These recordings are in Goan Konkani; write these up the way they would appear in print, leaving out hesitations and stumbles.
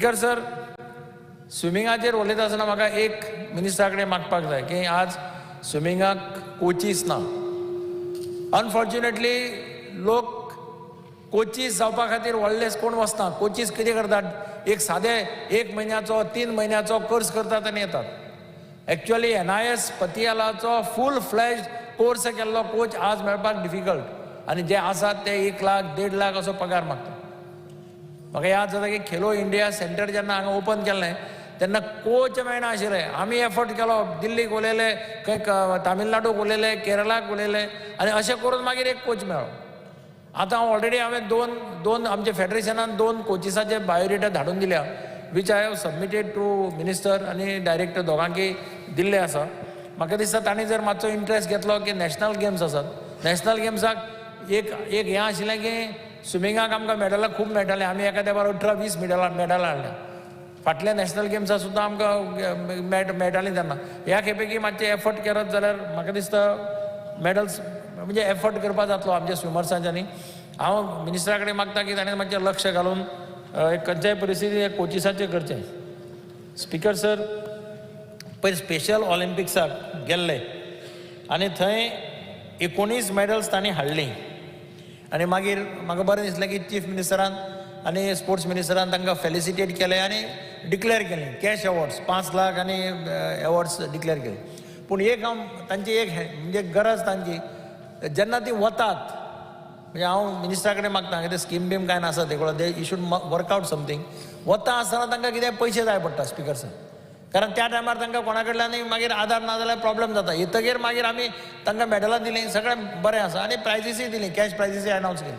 स्पिकर सर, स्विमिंगाचेर उलयता आसतना म्हाका एक मिनिस्टरा कडेन मागपाक जाय की आज स्विमिंगाक कोचीस ना. अनफॉर्च्युनेटली लोक कोचीस जावपा खातीर व्हडले कोण वचना. कोचीस कितें करतात? एक सादे एक म्हयन्याचो, 3 म्हयन्याचो कोर्स करतात आनी येतात. एक्च्युअली एनआयएस पतियालाचो फूल फ्लॅज कोर्स केल्लो कोच आज मेळपाक डिफिकल्ट आनी जे आसात ते 1 लाख, 1.5 लाख असो पगार मागतात. म्हाका याद जाता की खेलो इंडिया सेंटर जेन्ना हांगा ओपन केल्लें तेन्ना कोच मेळना आशिल्ले. आमी एफर्ट केलो, दिल्लीक उलयले, खंय तामिळनाडूक उलयले, केरळाक उलयले आनी अशें करून मागीर एक कोच मेळ्ळो. आतां हांव ऑलरेडी हांवें दोन दोन आमच्या फेडरेशनान दोन कोचिसाचे बायोडेटा धाडून दिल्या, which I have submitted to minister आनी डायरेक्टर, दोगांकय दिल्ले आसा. म्हाका दिसता तांणी जर मातसो इंट्रस्ट घेतलो की नॅशनल गेम्स आसात, नॅशनल गेम्साक एक एक हें आशिल्लें की स्विमिंगाक आमकां मेडलां खूब मेळटालीं. आमी एका तेंपार 18, 20 मेडलां हाडल्या. फाटल्या नॅशनल गेम्सा सुद्दां आमकां मेळटालीं. तेन्ना ह्या खेपेकी मातशें एफर्ट करत जाल्यार म्हाका दिसता मेडल्स म्हणजे एफर्ट करपा जातलो आमच्या स्विमर्सांच्यांनी. हांव मिनिस्टरा कडेन मागता की ताणें मातशें लक्ष घालून एक खंयच्याय परिस्थितीक कोचिसाचें करचें. स्पिकर सर, पयर स्पेशल ऑलिम्पिक्साक गेल्ले आनी थंय 19 मेडल्स तांणी हाडलीं आनी मागीर म्हाका बरें दिसलें की चीफ मिनिस्टरान आनी स्पोर्ट्स मिनिस्टरान तांकां फेलिसिटेट केलें आनी डिक्लेअर केलें कॅश अवॉर्ड्स 5 लाख आनी अवॉर्ड्स डिक्लेअर केले. पूण एक हांव तांची एक म्हणजे गरज तांची, जेन्ना ती वतात, म्हणजे हांव मिनिस्टरा कडेन मागता, कितें स्कीम बीम कांय नासा ते they you should work out something. वता आसतना तांकां कितें पयशे जाय पडटा, स्पिकर सर, कारण त्या टायमार तांकां कोणा कडल्यानूय मागीर आदार ना जाल्यार प्रॉब्लम जाता. येतगीर मागीर आमी तांकां मेडलां दिलीं, सगळें बरें आसा आनी प्रायजीसूय दिली, कॅश प्रायजीसूय अनावन्स केली.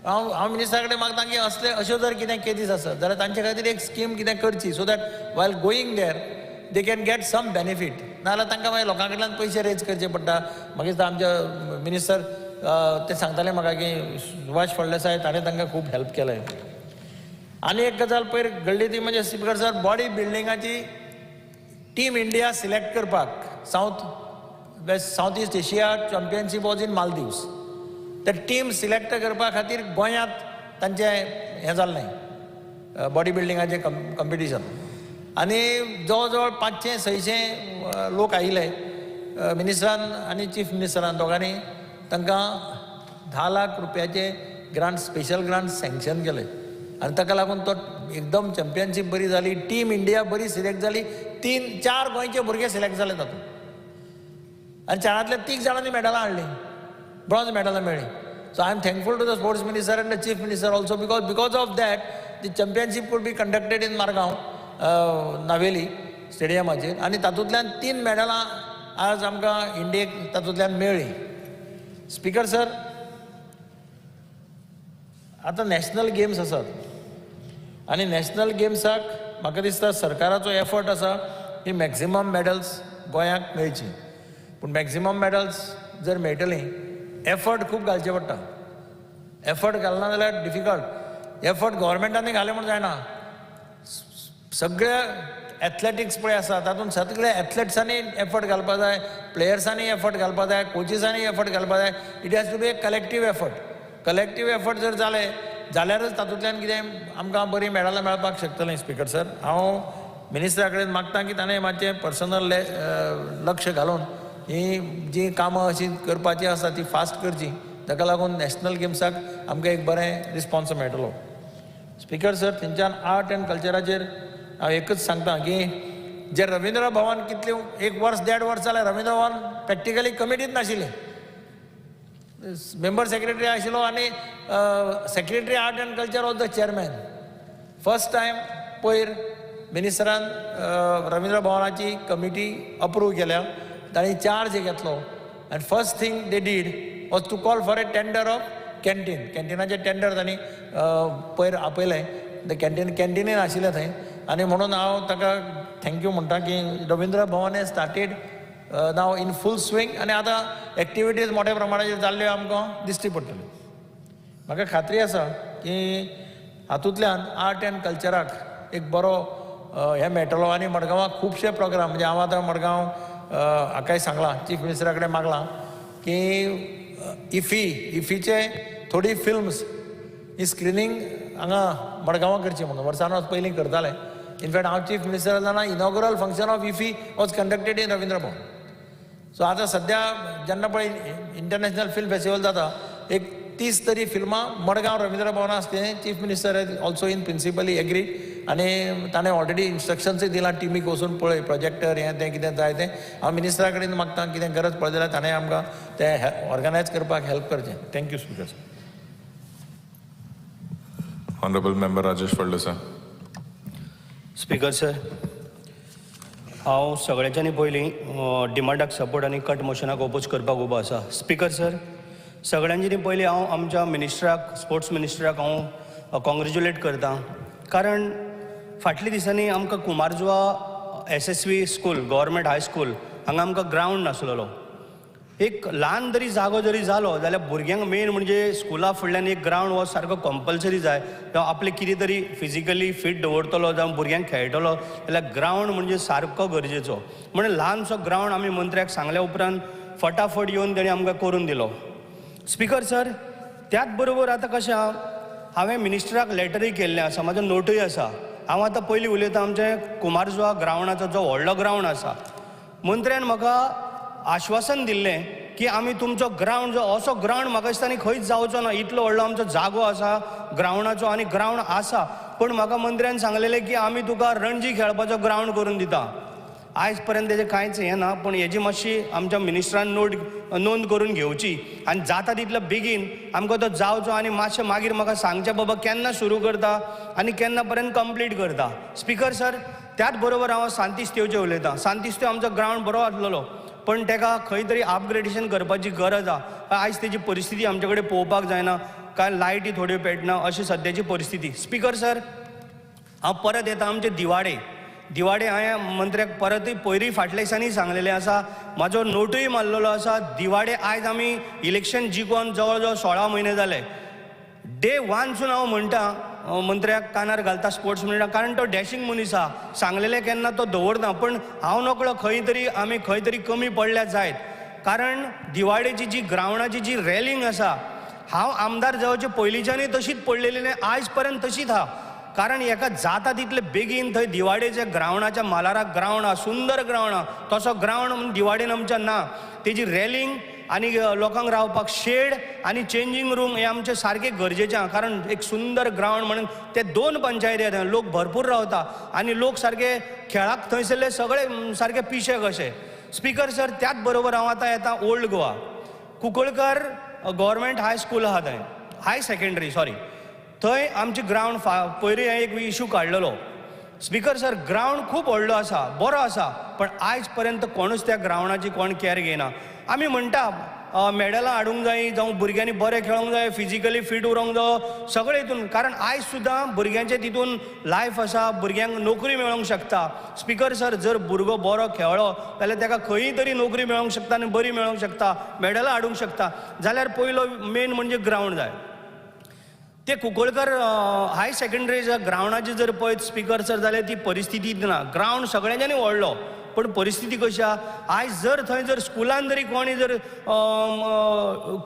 हांव हांव मिनिस्टरा कडेन मागता की असले अश्यो जर कितें केजीस आसत जाल्यार तांचे खातीर एक स्कीम कितें करची, so that while going there they can get some benefit. नाजाल्यार तांकां मागीर लोकां कडल्यान पयशे रेज करचे पडटा. मागीर आमचे मिनिस्टर ते सांगताले म्हाका की सुभाष फळदेसाय ताणें तांकां खूब हेल्प केलें. आनी एक गजाल पयर घडली ती म्हणजे, स्पिकर सर, बॉडी बिल्डिंगाची टीम इंडिया सिलेक्ट करपाक South East Asia Championship was in Maldives. तर टीम सिलेक्ट करपा खातीर गोंयांत तांचें हें जाल्लें, बॉडी बिल्डिंगाचें कंपिटिशन आनी जवळ जवळ 500 600 लोक आयिल्ले. मिनिस्टरान आनी चीफ मिनिस्टरान दोगांनी तांकां 10 लाख रुपयाचे ग्रांट, स्पेशल ग्रांट सँक्शन केले आनी ताका लागून तो एकदम चॅम्पियनशीप बरी जाली, टीम इंडिया बरी सिलेक्ट जाली. तीन चार गोंयचे भुरगे सिलेक्ट जाले तातूंत आनी चारांतल्या तीग जाणांनी मेडलां हाडलीं, ब्रॉन्ज मेडलां मेळ्ळीं. So I am thankful to the sports minister and the chief minister also, because of that the championship could be conducted in Margao, Navelim स्टेडियमाचेर आनी तातूंतल्यान तीन मेडलां आज आमकां इंडियेक तातूंतल्यान मेळ्ळीं. स्पिकर सर, आतां नॅशनल गेम्स आसात आनी नॅशनल गेम्साक म्हाका दिसता सरकाराचो एफर्ट आसा की मॅक्झिमम मेडल्स गोंयाक मेळची. पूण मॅक्झिमम मेडल्स जर मेळटलीं, एफर्ट खूब घालचे पडटा. एफर्ट घालना जाल्यार डिफिकल्ट. एफर्ट गव्हर्मेंटांनी घाले म्हूण जायना. सगळे एथलेटिक्स पळय आसा, तातूंत सगळे एथलेट्सांनी एफर्ट घालपा जाय, प्लेयर्सांनी एफर्ट घालपा जाय, कोचिसांनी एफर्ट घालपा जाय. It has to be a collective effort. Collective effort जर जाले जाल्यारच तातूंतल्यान कितें आमकां बरीं मेडलां मेळपाक शकतलीं. स्पिकर सर, हांव मिनिस्टरा कडेन मागता की ताणें मातशें पर्सनल लक्ष घालून ही जी कामां अशीं करपाची आसा ती फास्ट करची. ताका लागून नॅशनल गेम्साक आमकां एक बरें रिस्पॉन्स मेळटलो. स्पिकर सर, थंयच्यान आर्ट एंड कल्चराचेर हांव एकच सांगता की जे रवींद्र भवन कितले एक वर्स, देड वर्स जालें, रवींद्र भवन प्रॅक्टिकली कमिटीत नाशिल्लें. मेंबर सेक्रेटरी आशिल्लो आनी secretary art and culture was the chairman. First time पयर मिनिस्टरान रवींद्र भवनाची कमिटी अप्रूव केल्या. तांणी चार्ज घेतलो आनी first thing they did was to call for a tender of canteen. कॅन्टिनाचें tender तांणी पयर आपयलें. The canteen कॅन्टिनूय नाशिल्लें थंय आनी म्हणून हांव ताका thank you म्हणटा की रवींद्र भवन has started now in full swing आनी आतां एक्टिविटीज मोठ्या प्रमाणाचेर जाल्ल्यो आमकां दिश्टी पडटल्यो. म्हाका खात्री आसा की हातूंतल्यान आर्ट एंड कल्चराक एक बरो हें मेळटलो आनी मडगांवाक खुबशे प्रोग्राम, म्हणजे हांव आतां मडगांव हाकाय सांगलां, चीफ मिनिस्टरा कडेन मागलां की इफी इफीचे थोडी फिल्म्स ही स्क्रिनींग हांगा मडगांवां करची म्हणून. वर्सान वर्स पयलीं करताले. इनफॅक्ट हांव चीफ मिनिस्टर जातना inaugural function of IFFI was conducted in Ravindra Bhavan. So आतां सद्या जेन्ना पळय इंटरनॅशनल फिल्म फेस्टिवल जाता, एक 30 तरी फिल्मां मडगांव रवींद्र भवनां आसतलीं. Chief Minister has also in principally agree आनी ताणें ऑलरेडी इन्स्ट्रक्शन्सूय दिलां टिमीक, वचून पळय प्रोजेक्टर हें तें कितें जाय तें. हांव मिनिस्टरा कडेन मागता, कितें गरज पडली जाल्यार ताणें आमकां तें ऑर्गनायज करपाक हेल्प करचें. Thank you, Speaker sir. Honorable Member Rajesh Phaldesai. Speaker sir, हांव सगळ्यांच्यानी पयलीं डिमांडाक सपोर्ट आनी कट मोशनाक ओपोज करपाक उबो आसा. स्पीकर सर, सगळ्यांच्यानी पयलीं हांव आमच्या मिनिस्टराक, स्पोर्ट्स मिनिस्टराक हांव कॉंग्रेच्युलेट करता, कारण फाटल्या दिसांनी आमकां कुमारजुवा SSV school, government high school, हांगा आमकां ग्रावंड नासलेलो. एक ल्हान जरी जागो जरी जालो जाल्यार भुरग्यांक मेन म्हणजे स्कुला फुडल्यान एक ग्रावंड हो सारको कंपल्सरी जाय. जावं आपले कितें तरी फिजिकली फीट दवरतलो, जावं भुरग्यांक खेळटलो जाल्यार ग्रावंड म्हणजे सारको गरजेचो. म्हणून ल्हानसो ग्रावंड आमी मंत्र्याक सांगल्या उपरांत फटाफट येवन तेणी आमकां करून दिलो. स्पीकर सर, त्याच बरोबर आतां कशें आहा, हांवें मिनिस्टराक लेटरूय केल्लें आसा, म्हाजो नोटूय आसा. हांव आतां पयलीं उलयतां आमचें कुमारजुवा ग्रावंडाचो, जो व्हडलो ग्रावंड आसा. मंत्र्यान म्हाका आश्वासन दिल्लें की आमी तुमचो ग्रावंड जो असो ग्रावंड म्हाका दिसता आनी खंयच जावचो ना, इतलो व्हडलो आमचो जागो आसा ग्रावंडाचो आनी ग्रावंड आसा. पूण म्हाका मंत्र्यान सांगलेलें की आमी तुका रणजी खेळपाचो ग्रावंड करून दिता. आयज पर्यंत तेजें कांयच हें ना, पूण हेजी मातशी आमच्या मिनिस्टरान नोंद करून घेवची आनी जाता तितलो बेगीन आमकां तो जावचो आनी मातशें मागीर म्हाका सांगचें बाबा केन्ना सुरू करता आनी केन्ना पर्यंत कंप्लीट करता. स्पीकर सर, त्याच बरोबर हांव सांतिस्तेवचें उलयतां. सांतिस्तेव आमचो ग्रावंड बरो आसलेलो, पण तेका खंय तरी अपग्रेडेशन करपाची गरज आहा. आयज तेजी परिस्थिती आमचे कडेन पळोवपाक जायना, कांय लायटी थोड्यो पेटना, अशी सद्याची परिस्थिती. स्पीकर सर, हांव परत येता आमचे दिवाडे. दिवाडे हांवें मंत्र्याक परतूय पयरूय फाटल्या दिसांनी सांगलेलें आसा, म्हाजो नोटूय मारलेलो आसा. दिवाडे आयज आमी इलेक्शन जिखोन जवळ जवळ 16 म्हयने जाले. डे वनसून हांव म्हणटा मंत्र्याक कानार घालता, स्पोर्ट्स मिनिस्टर, कारण तो डॅशिंग मनीस आहा, सांगलेलें केन्ना तो दवरना. पण हांव नकळो खंय तरी आमी खंय तरी कमी पडल्या जायत, कारण दिवाडेची जी ग्रावंडाची जी रॅलिंग आसा, हांव आमदार जावचे पयलींच्यानूय तशीच पडलेली न्ही, आयज पर्यंत तशीच आहा. कारण हेका जाता तितले बेगीन थंय दिवाडेच्या ग्रावंडाच्या मालाराक ग्रावंड आहा, सुंदर ग्रावंड आहा, तसो ग्रावंड दिवाडेन आमच्या ना. तेजी रॅलिंग आनी लोकांक रावपाक शेड आनी चेंजींग रूम हे आमचे सारके गरजेचे आहा, कारण एक सुंदर ग्रावंड म्हणून ते 2 पंचायती आहा, लोक भरपूर रावता आनी लोक सारके खेळाक थंयसरले सगळे सारके पिशे कशे. स्पीकर सर, त्याच बरोबर हांव आतां येता old Goa Kunkalkar government high school आहा थंय, हाय सेकेंडरी सॉरी, थंय आमची ग्रावंड पयरूय हांवें एक इशू काडलेलो. स्पीकर सर, ग्रावंड खूब व्हडलो आसा, बरो आसा, पण आयज पर्यंत कोणूच त्या ग्रावंडाची कोण कॅर घेयना. आमी म्हणटा मॅडलां हाडूंक जाय, जावं भुरग्यांनी बरें खेळोंक जाय, फिजिकली फीट उरोंक जावो, सगळें हितून, कारण आयज सुद्दां भुरग्यांचे तितून लायफ आसा, भुरग्यांक नोकरी मेळोंक शकता. स्पीकर सर, जर भुरगो बरो खेळ्ळो जाल्यार ताका खंयी तरी नोकरी मेळोंक शकता आनी बरी मेळोंक शकता, मॅडलां हाडूंक शकता. जाल्यार पयलो मेन म्हणजे ग्रावंड जाय. ते कुंकळकर हाय सेकेंडरीच्या ग्रावंडाची जर पळयत स्पीकर सर जाल्यार ती परिस्थिती ना. ग्रावंड सगळ्यांच्यानी व्हडलो, पण परिस्थिती कशी आहा, आयज जर थंय जर स्कुलान जरी कोणी जर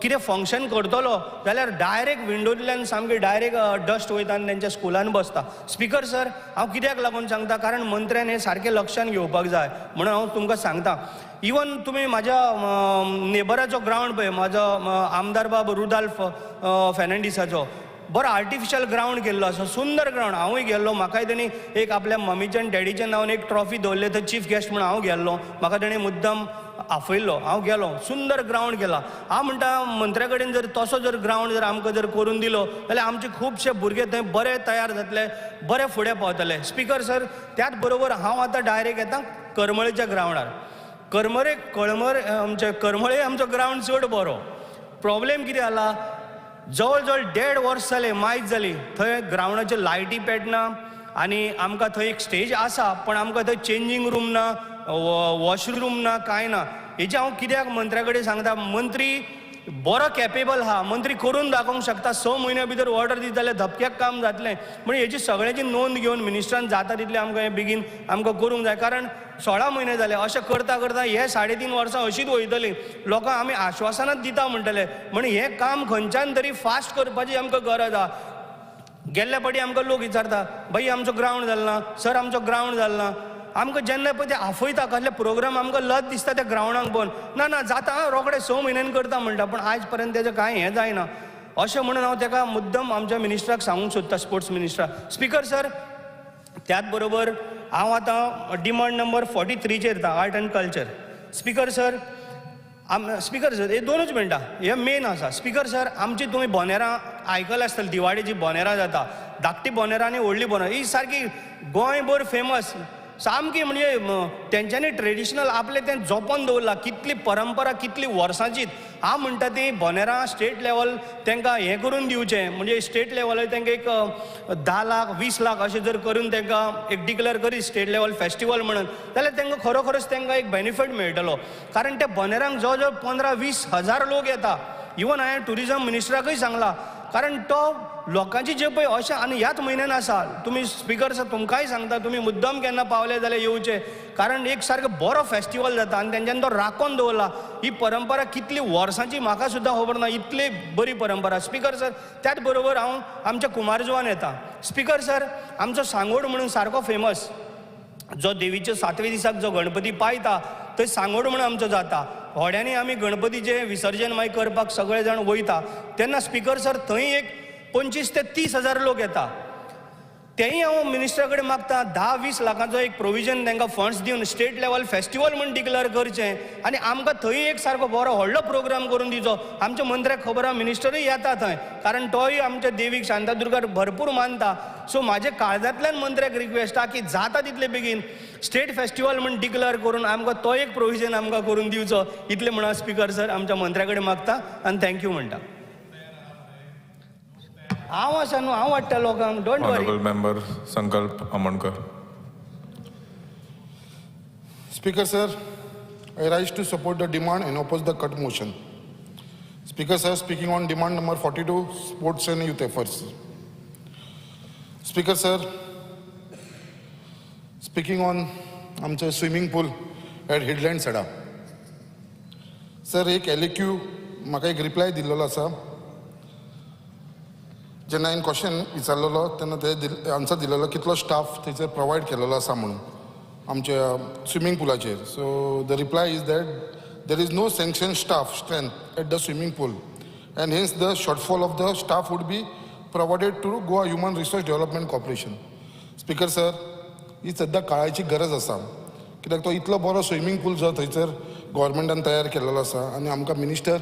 कितें फंक्शन करतलो जाल्यार डायरेक्ट विंडोंतल्यान सामकी डायरेक्ट डस्ट वयता आनी तेंच्या स्कुलान बसता. स्पीकर सर, हांव कित्याक लागून सांगता, कारण मंत्र्यान हें सारकें लक्षान घेवपाक जाय म्हणून हांव तुमकां सांगता. इवन तुमी म्हाज्या नेबराचो ग्रावंड पळय, म्हाजो आमदार बाब रुदाल्फ फेर्नांडीसाचो बरो आर्टिफिशियल ग्रावंड केल्लो आसा, सुंदर ग्रावंड. हांवूय गेल्लो, म्हाकाय तेणी एक आपल्या मम्मीच्या आनी डॅडीच्या नांवान एक ट्रॉफी दवरले, थंय चीफ गेस्ट म्हणून हांव गेल्लो, म्हाका तेणी मुद्दम आफयल्लो, हांव गेलो. सुंदर ग्रावंड केला. हांव म्हणटा मंत्र्या कडेन जर तसो जर ग्रावंड जर आमकां जर करून दिलो जाल्यार आमचे खुबशे भुरगे थंय बरे तयार जातले, बरे फुडें पावतले. स्पीकर सर, त्याच बरोबर हांव आतां डायरेक्ट येता करमळेच्या ग्रावंडार. करमळे कळमर आमचे करमळे आमचो ग्रावंड चड बरो. प्रॉब्लेम कितें जाला, जवळ जवळ 1.5 वर्स जालें, मायज जाली, थंय ग्रावंडाच्यो लायटी पेटना आनी आमकां थंय एक स्टेज आसा, पण आमकां थंय चेंजींग रूम ना, वॉशरूम ना, कांय ना. हेजें हांव कित्याक मंत्र्या कडेन सांगता, मंत्री बरो कॅपेबल आहा, मंत्री करून दाखोवंक शकता. 6 म्हयन्या भितर ऑर्डर दित जाल्यार धपक्याक काम जातलें. म्हण हेजी सगळ्यांची नोंद घेवन मिनिस्टरान जाता तितलें आमकां हें बेगीन आमकां करूंक जाय, कारण 16 म्हयने जाले अशें करता करता हे 3.5 वर्सां अशीच वयतलीं. लोकांक आमी आश्वासनाच दिता म्हणटले, म्हण हें काम खंयच्यान तरी फास्ट करपाची आमकां गरज आहा. गेल्ल्या पाटी आमकां लोक विचारता, भाई आमचो ग्रावंड जालो ना सर, आमचो ग्रावंड जालो ना. आमकां जेन्ना पळय ते आफयता कसले प्रोग्राम, आमकां लज दिसता त्या ग्रावंडाक पळोवन. ना ना जाता आं, रोखडे 6 म्हयन्यान करता म्हणटा, पूण आयज पर्यंत तेजें कांय हें जायना. अशें म्हणून हांव तेका मुद्दम आमच्या मिनिस्टराक सांगूंक सोदता, स्पोर्ट्स मिनिस्टराक. स्पीकर सर, त्याच बरोबर हांव आतां डिमांड नंबर 43चेर येता, art and culture. Speaker sir, आम स्पीकर सर हे 2च मिनटां हे मेन आसा. स्पीकर सर, आमची तुमी बोनेरां आयकल्या आसतली, दिवाळेची बोनेरां जाता, धाकटी बोनेरां आनी व्हडली बोनेरां, ही सारकी गोंयभर फेमस सामकी. म्हणजे तेंच्यांनी ट्रेडिशनल आपलें तें जपोन दवरलां, कितली परंपरा कितली वर्सांची. हांव म्हणटा ती बोनेरां स्टेट लेवल तांकां हें करून दिवचें, म्हणजे स्टेट लेवलार तांकां एक 10 लाख 20 लाख अशें जर करून तांकां एक डिक्लेर करीत स्टेट लेवल फेस्टिवल म्हणून, जाल्यार तांकां खरोखरच तांकां एक बेनिफीट मेळटलो. कारण त्या बोनेरांक जवळ जवळ 15-20 हजार लोक येता. इवन हांवें ट्युरिजम मिनिस्टराकूय सांगलां, कारण तो लोकांची जे पळय अशें आनी ह्याच म्हयन्यान आसा. तुमी स्पीकर सर तुमकांय सांगता, तुमी मुद्दम केन्ना पावले जाल्यार येवचे, कारण एक सारको बरो फेस्टिवल जाता आनी तेंच्यांनी तो राखोन दवरला. ही परंपरा कितली वर्सांची म्हाका सुद्दां खबर ना, इतली बरी परंपरा. स्पीकर सर, त्याच बरोबर हांव आमच्या कुमारजुवान येता. स्पीकर सर, आमचो सांगोड म्हणून सारको फेमस, जो देवीच्या 7व्या दिसाक जो गणपती पायता थंय सांगोड म्हणून आमचो जाता. होड्यांनी आमी गणपतीचें विसर्जन मागीर करपाक सगळे जाण वयता. तेन्ना स्पीकर सर थंय एक 25 ते 30 हजार लोक येता. तेंय हांव मिनिस्टरा कडेन मागता, 10-20 लाखांचो एक प्रोविजन तांकां फंड्स दिवन स्टेट लेवल फेस्टिवल म्हूण डिक्लेर करचें आनी आमकां थंय एक सारको बरो व्हडलो प्रोग्राम करून दिवचो. आमच्या मंत्र्याक खबर आहा, मिनिस्टरूय येता थंय, कारण तोय आमच्या देवीक शांतादुर्गाक भरपूर मानता. सो म्हाजे काळजांतल्यान मंत्र्याक रिक्वेस्ट आहा की जाता तितले बेगीन स्टेट फेस्टिवल म्हूण डिक्लेर करून आमकां तो एक प्रोविजन आमकां करून दिवचो. इतलें म्हणून स्पीकर सर आमच्या मंत्र्या कडेन मागता आनी thank you म्हणटा. हांव आसा न्हू, हांव वाडटा लोकांक, don't worry. Honorable Member Sankalp Amonkar. Speaker sir, I rise to support the demand and oppose the cut motion. Speaker sir, speaking on demand number 42, sports and youth affairs. Speaker sir, speaking on आमचो swimming pool at Hidland Sada. Sir, एक LAQ म्हाका एक रिप्लाय दिल्लो आसा. जेन्ना हांवें क्वेश्चन विचारलेलो तेन्ना ते आन्सर दिलेलो कितलो स्टाफ थंयसर प्रोवायड केलेलो आसा म्हणून आमच्या swimming पुलाचेर. So the reply is that there is no sanction staff strength at the swimming pool and hence the shortfall of the staff would be provided to Goa Human Resource Development Corporation. Speaker sir, ही सद्या काळाची गरज आसा, कित्याक तो इतलो बरो स्विमींग पूल जो थंयसर गोवोरमेंटान तयार केलेलो आसा आनी आमकां मिनिस्टर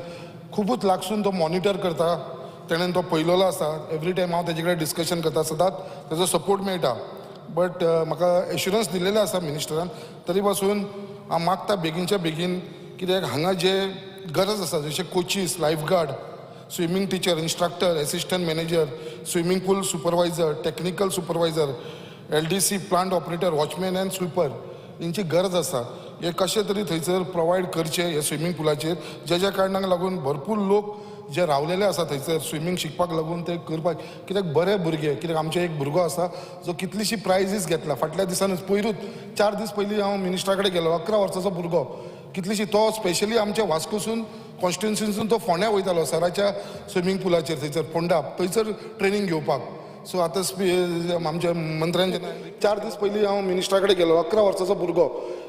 खुबूच लागसून तो मॉनिटर करता, तेणेन तो पळयलेलो आसा. एवरी टायम हांव तेजे कडेन डिस्कशन करता, सदांच तेजो सपोर्ट मेळटा. बट म्हाका एश्युरन्स दिलेलें आसा मिनिस्टरान, तरी पासून हांव मागता बेगीनच्या बेगीन, कित्याक हांगा जे गरज आसा जशे coaches, life guard, swimming teacher, instructor, assistant manager, swimming pool supervisor, technical supervisor, LDC plant operator, watchman and sweeper हेंची गरज आसा. हे कशें तरी थंयसर प्रोवायड करचें हे स्विमींग पुलाचेर, जेज्या कारणाक लागून भरपूर लोक जे रावलेले आसा थंयसर स्विमींग शिकपाक लागून ते करपाक, कित्याक बरे भुरगे. कित्याक आमचे एक भुरगो आसा जो कितलीशी प्रायजीस घेतला फाटल्या दिसांनी. पयरूच 4 दीस पयलीं हांव मिनिस्टरा कडेन गेलो, 11 वर्साचो भुरगो कितलीशी, तो स्पेशली आमच्या वास्कोसून कॉन्स्टिट्युन्सीसून तो फोंड्या वयतालो सराच्या स्विमींग पुलाचेर थंयसर फोंडा थंयसर ट्रेनींग घेवपाक. सो आतां आमच्या मंत्र्यान 4 दीस पयलीं हांव मिनिस्टरा कडेन गेलो, 11 वर्साचो भुरगो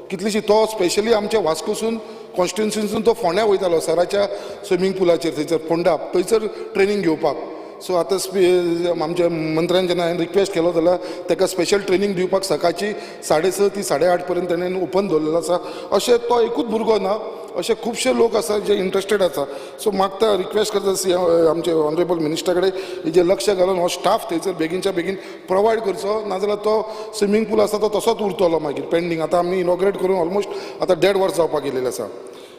कितलीशी, तो स्पेशली आमच्या वास्कोसून कॉन्स्टिट्युन्सीसून तो फोंड्या वयतालो सराच्या स्विमींग पुलाचेर थंयसर फोंडा थंयसर ट्रेनींग घेवपाक. सो आतां आमच्या मंत्र्यान जेन्ना हांवें रिक्वेस्ट केलो जाल्यार ताका स्पेशल ट्रेनींग दिवपाक सकाळची 6:30 ती 8:30 पर्यंत तेणें ओपन दवरलेलो आसा. अशें तो एकूच भुरगो ना, अशे खुबशे लोक आसा जे इंट्रस्टेड आसा. सो मागता, रिक्वेस्ट करता आमचे ऑनरेबल मिनिस्टरा कडेन हेजेर लक्ष घालून हो स्टाफ थंयसर बेगीनच्या बेगीन प्रोवायड करचो, नाजाल्यार तो स्विमींग पूल आसा तो तसोच उरतलो मागीर पेंडींग. आतां आमी इनॉग्रेट करून ऑलमोस्ट आतां 1.5 वर्स जावपाक गेलेलें आसा.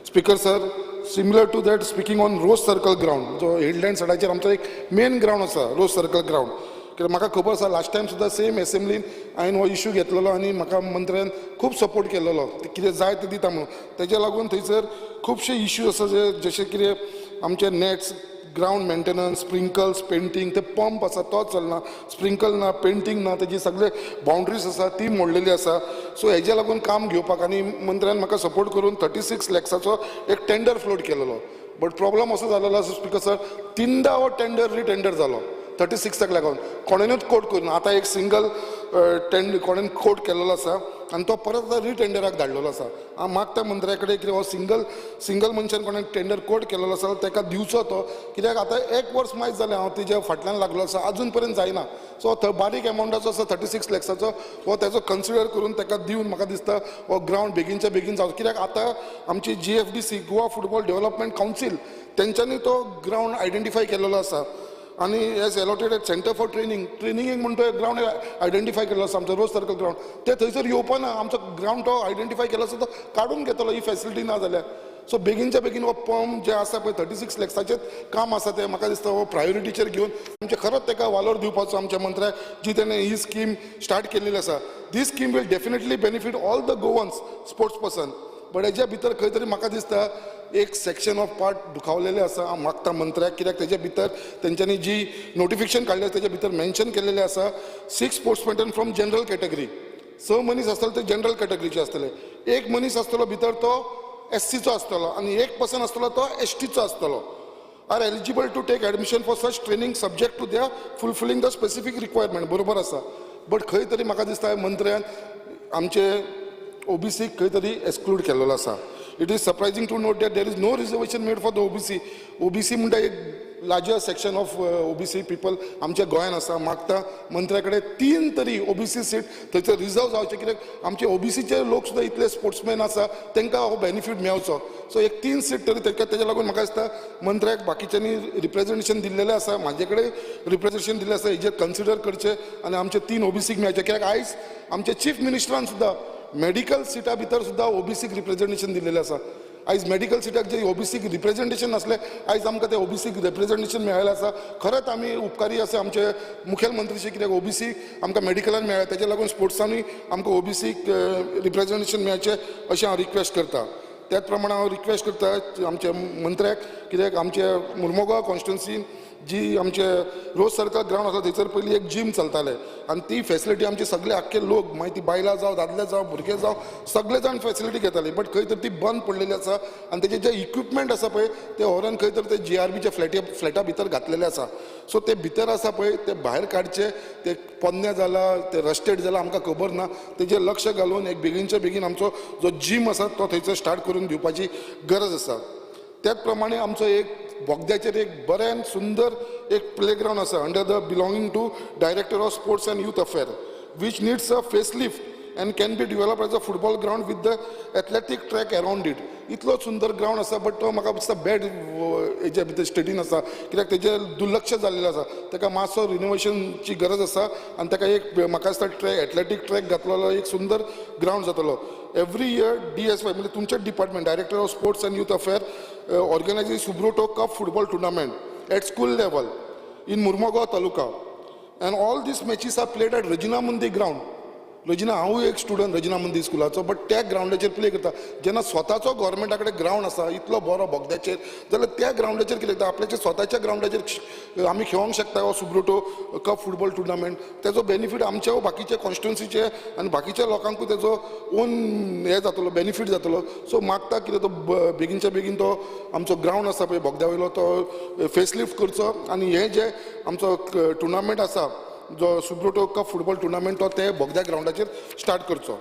Speaker sir, similar to that, speaking on Rose Circle ground, जो हिडलँड सायडाचेर आमचो एक मेन ग्रावंड आसा रोज सर्कल ग्रावंड. कित्याक म्हाका खबर आसा लास्ट टायम सुद्दां सेम एसेंब्लीन हांवें हो इशू घेतलेलो आनी म्हाका मंत्र्यान खूब सपोर्ट केलेलो, कितें जाय तें दिता म्हणून. तेज्या लागून थंयसर खुबशे इश्यू आसा जे जशे कितें आमचे nets, ground maintenance, sprinkles, painting, ते पंप आसा तो चलना, स्प्रिंकल ना, पेंटींग ना, तेजी सगळे बाउंड्रीज आसा ती मोडलेली आसा. सो हेज्या लागून काम घेवपाक आनी मंत्र्यान म्हाका सपोर्ट करून 36 लॅक्साचो एक टेंडर फ्लोट केलेलो. बट प्रॉब्लम असो जालेलो आसा स्पीकर सर, 3दा हो टेंडर रिटेंडर जालो. 36 लागून कोणेनूच कोट करून आतां एक सिंगल टेंड कोणेन कोट केल्लो आसा आनी तो परत आतां रिटेंडराक धाडलेलो आसा. हांव मागता मंत्र्या कडेन कितें हो सिंगल सिंगल मनशान कोणें टेंडर कोट केल्लो आसा ताका दिवचो तो, कित्याक आतां एक वर्स मायज जालें हांव तेज्या फाटल्यान लागलो आसा, आजून पर्यंत जायना. सो थंय बारीक एमावंटाचो आसा 36 लॅक्साचो, हो तेजो कन्सिडर करून ताका दिवन म्हाका दिसता हो ग्रावंड बेगीनच्या बेगीन जावचो, कित्याक आतां आमची GFDC Goa football development council तेंच्यांनी तो ग्रावंड आयडेंटिफाय केलेलो आसा आनी as allotted at centre for training, ट्रेनिंगेक म्हण तो ग्रावंड आयडेंटिफाय केल्लो आसा आमचो रोज सर्कल ग्रावंड, ते थंयसर येवपा ना. आमचो ग्रावंड तो आयडेंटिफाय केलो आसा तो काडून घेतलो ही फॅसिलिटी ना जाल्यार. सो बेगीनच्या बेगीन हो पंप जे आसा पळय 36 लॅक्साचेच काम आसा तें म्हाका दिसता हो प्रायोरिटीचेर घेवन आमचें खरोच ताका वालोर दिवपाचो आमच्या मंत्र्याक जी तेणें ही स्कीम स्टार्ट केल्ली आसा. This scheme will definitely benefit all the Goans sports person, but हेज्या भितर खंय तरी म्हाका दिसता एक सेक्शन ऑफ पार्ट दुखावलेले आसा. हांव मागता मंत्र्याक कित्याक तेज्या भितर तेंच्यांनी जी नोटिफिकेशन काडलें आसा तेज्या भितर मेन्शन केल्लेलें आसा 6 स्पोर्ट्समॅन फ्रॉम जनरल कॅटेगरी, 6 मनीस आसतले ते जनरल कॅटेगरीचे आसतले, एक मनीस आसतलो भितर तो एससीचो आसतलो आनी एक पर्सन आसतलो तो एसटीचो आसतलो, are eligible to take admission for such training subject to their fulfilling the specific requirement. बरोबर आसा, बट खंय तरी म्हाका दिसता मंत्र्यान आमचे ओबीसीक खंय तरी एक्सक्लूड केल्लो आसा. It is surprising to note that there is no reservation made for the OBC. OBC म्हणटा एक larger section of OBC people आमच्या गोंयान आसा. मागता मंत्र्या कडेन 3 तरी ओबीसी सीट थंयसर रिजर्व जावचे, कित्याक आमचे ओबीसीचे लोक सुद्दां इतले स्पोर्ट्समॅन आसा तांकां हो बेनिफीट मेळचो. सो एक 3 सीट तरी ताका, तेज्या लागून म्हाका दिसता मंत्र्याक बाकीच्यांनी रिप्रेजेंटेशन दिल्लेलें आसा, म्हाजे कडेन रिप्रेजेंटेशन दिल्लें आसा, हेजेर कन्सिडर करचें आनी आमचे 3 ओबीसीक मेळचे, कित्याक आयज आमचे चीफ मिनिस्टरान सुद्दां मेडिकल सिटा भितर सुद्दां ओबीसीक रिप्रेजेंटेशन दिल्लेलें आसा. आयज मेडिकल सिटाक जे ओबीसीक रिप्रेजेंटेशन नासलें आयज आमकां तें ओबीसीक रिप्रेजेंटेशन मेळ्ळें आसा. खरेंच आमी उपकारी आसा आमचे मुखेलमंत्रीचे, कित्याक ओबीसी आमकां मेडिकलान मेळ्ळें, तेज्या लागून स्पोर्ट्सांनी आमकां ओबीसीक रिप्रेजेंटेशन मेळचें अशें हांव रिक्वेस्ट करता. त्याच प्रमाणे हांव रिक्वेस्ट करता आमच्या मंत्र्याक, कित्याक आमच्या मुर्मोगांव कॉन्स्टिट्युन्सीन जी आमचे रोज सर्कल ग्रावंड आसा थंयसर पयलीं एक जीम चलतालें आनी ती फेसिलिटी आमचे सगळे आख्खे लोक, मागीर ती बायलां जावं दादले जावं भुरगे जावं सगळे जाण फेसिलिटी घेताले, बट खंय तर ती बंद पडलेली आसा आनी तेजे जे इक्विपमेंट आसा पळय ते व्हरोन खंय तर ते जीआरबीच्या फ्लॅटा भितर घातलेले आसा. सो ते भितर आसा पळय ते भायर काडचे, ते पोन्ने जाला ते रस्टेड जाला आमकां खबर ना, तेजेर लक्ष घालून एक बेगीनच्या बेगीन आमचो जो जीम आसा तो थंयसर स्टार्ट करून दिवपाची गरज आसा. त्याच प्रमाणे आमचो एक बोगद्याचेर एक बरें आनी सुंदर एक प्लेग्रावंड आसा under the belonging to director of sports and youth affair which needs a facelift and can be develop as a football ground with the athletic track around it. इतलो सुंदर ग्रावंड आसा बट तो म्हाका दिसता बॅड हेज्या भितर स्टेटीन आसा, कित्याक तेजें दुर्लक्ष जाल्लें आसा, ताका मातसो रिनोवेशनची गरज आसा आनी ताका एक म्हाका दिसता ट्रॅक एथलेटीक ट्रॅक घातलो जाल्यार एक सुंदर ग्रावंड जातलो. एवरी इयर DSY म्हणजे तुमचें department director of sports and youth affair organises Subroto cup football tournament at school level in Mormugao taluka and all these matches are played at Regina Mundi ground. Regina, हांवूय एक स्टुडंट रेजिना मुंदी स्कुलाचो, बट त्या ग्रावंडाचेर प्ले करता. जेन्ना स्वताचो गोवोरमेंटा कडेन ग्रावंड आसा इतलो बरो बोगद्याचेर, जाल्यार त्या ग्रावंडाचेर कितें जाता आपल्याच्या स्वताच्या ग्रावंडाचेर आमी खेळोंक शकता हो सुब्रोटो कप फुटबॉल टुर्नामेंट. तेजो बेनिफीट आमच्या बाकीच्या कॉन्स्टिट्युन्सीचे आनी बाकीच्या लोकांकूय तेजो ओन हें जातलो, बेनिफीट जातलो. सो मागता कितें तो बेगीनच्या बेगीन तो आमचो ग्रावंड आसा पळय बोगद्या वयलो तो फेसलिफ्ट करचो आनी हें जें आमचो टुर्नामेंट आसा जो सुब्रोटो कप फुटबॉल टुर्नामेंट तो ते बोगद्या ग्रावंडाचेर स्टार्ट करचो.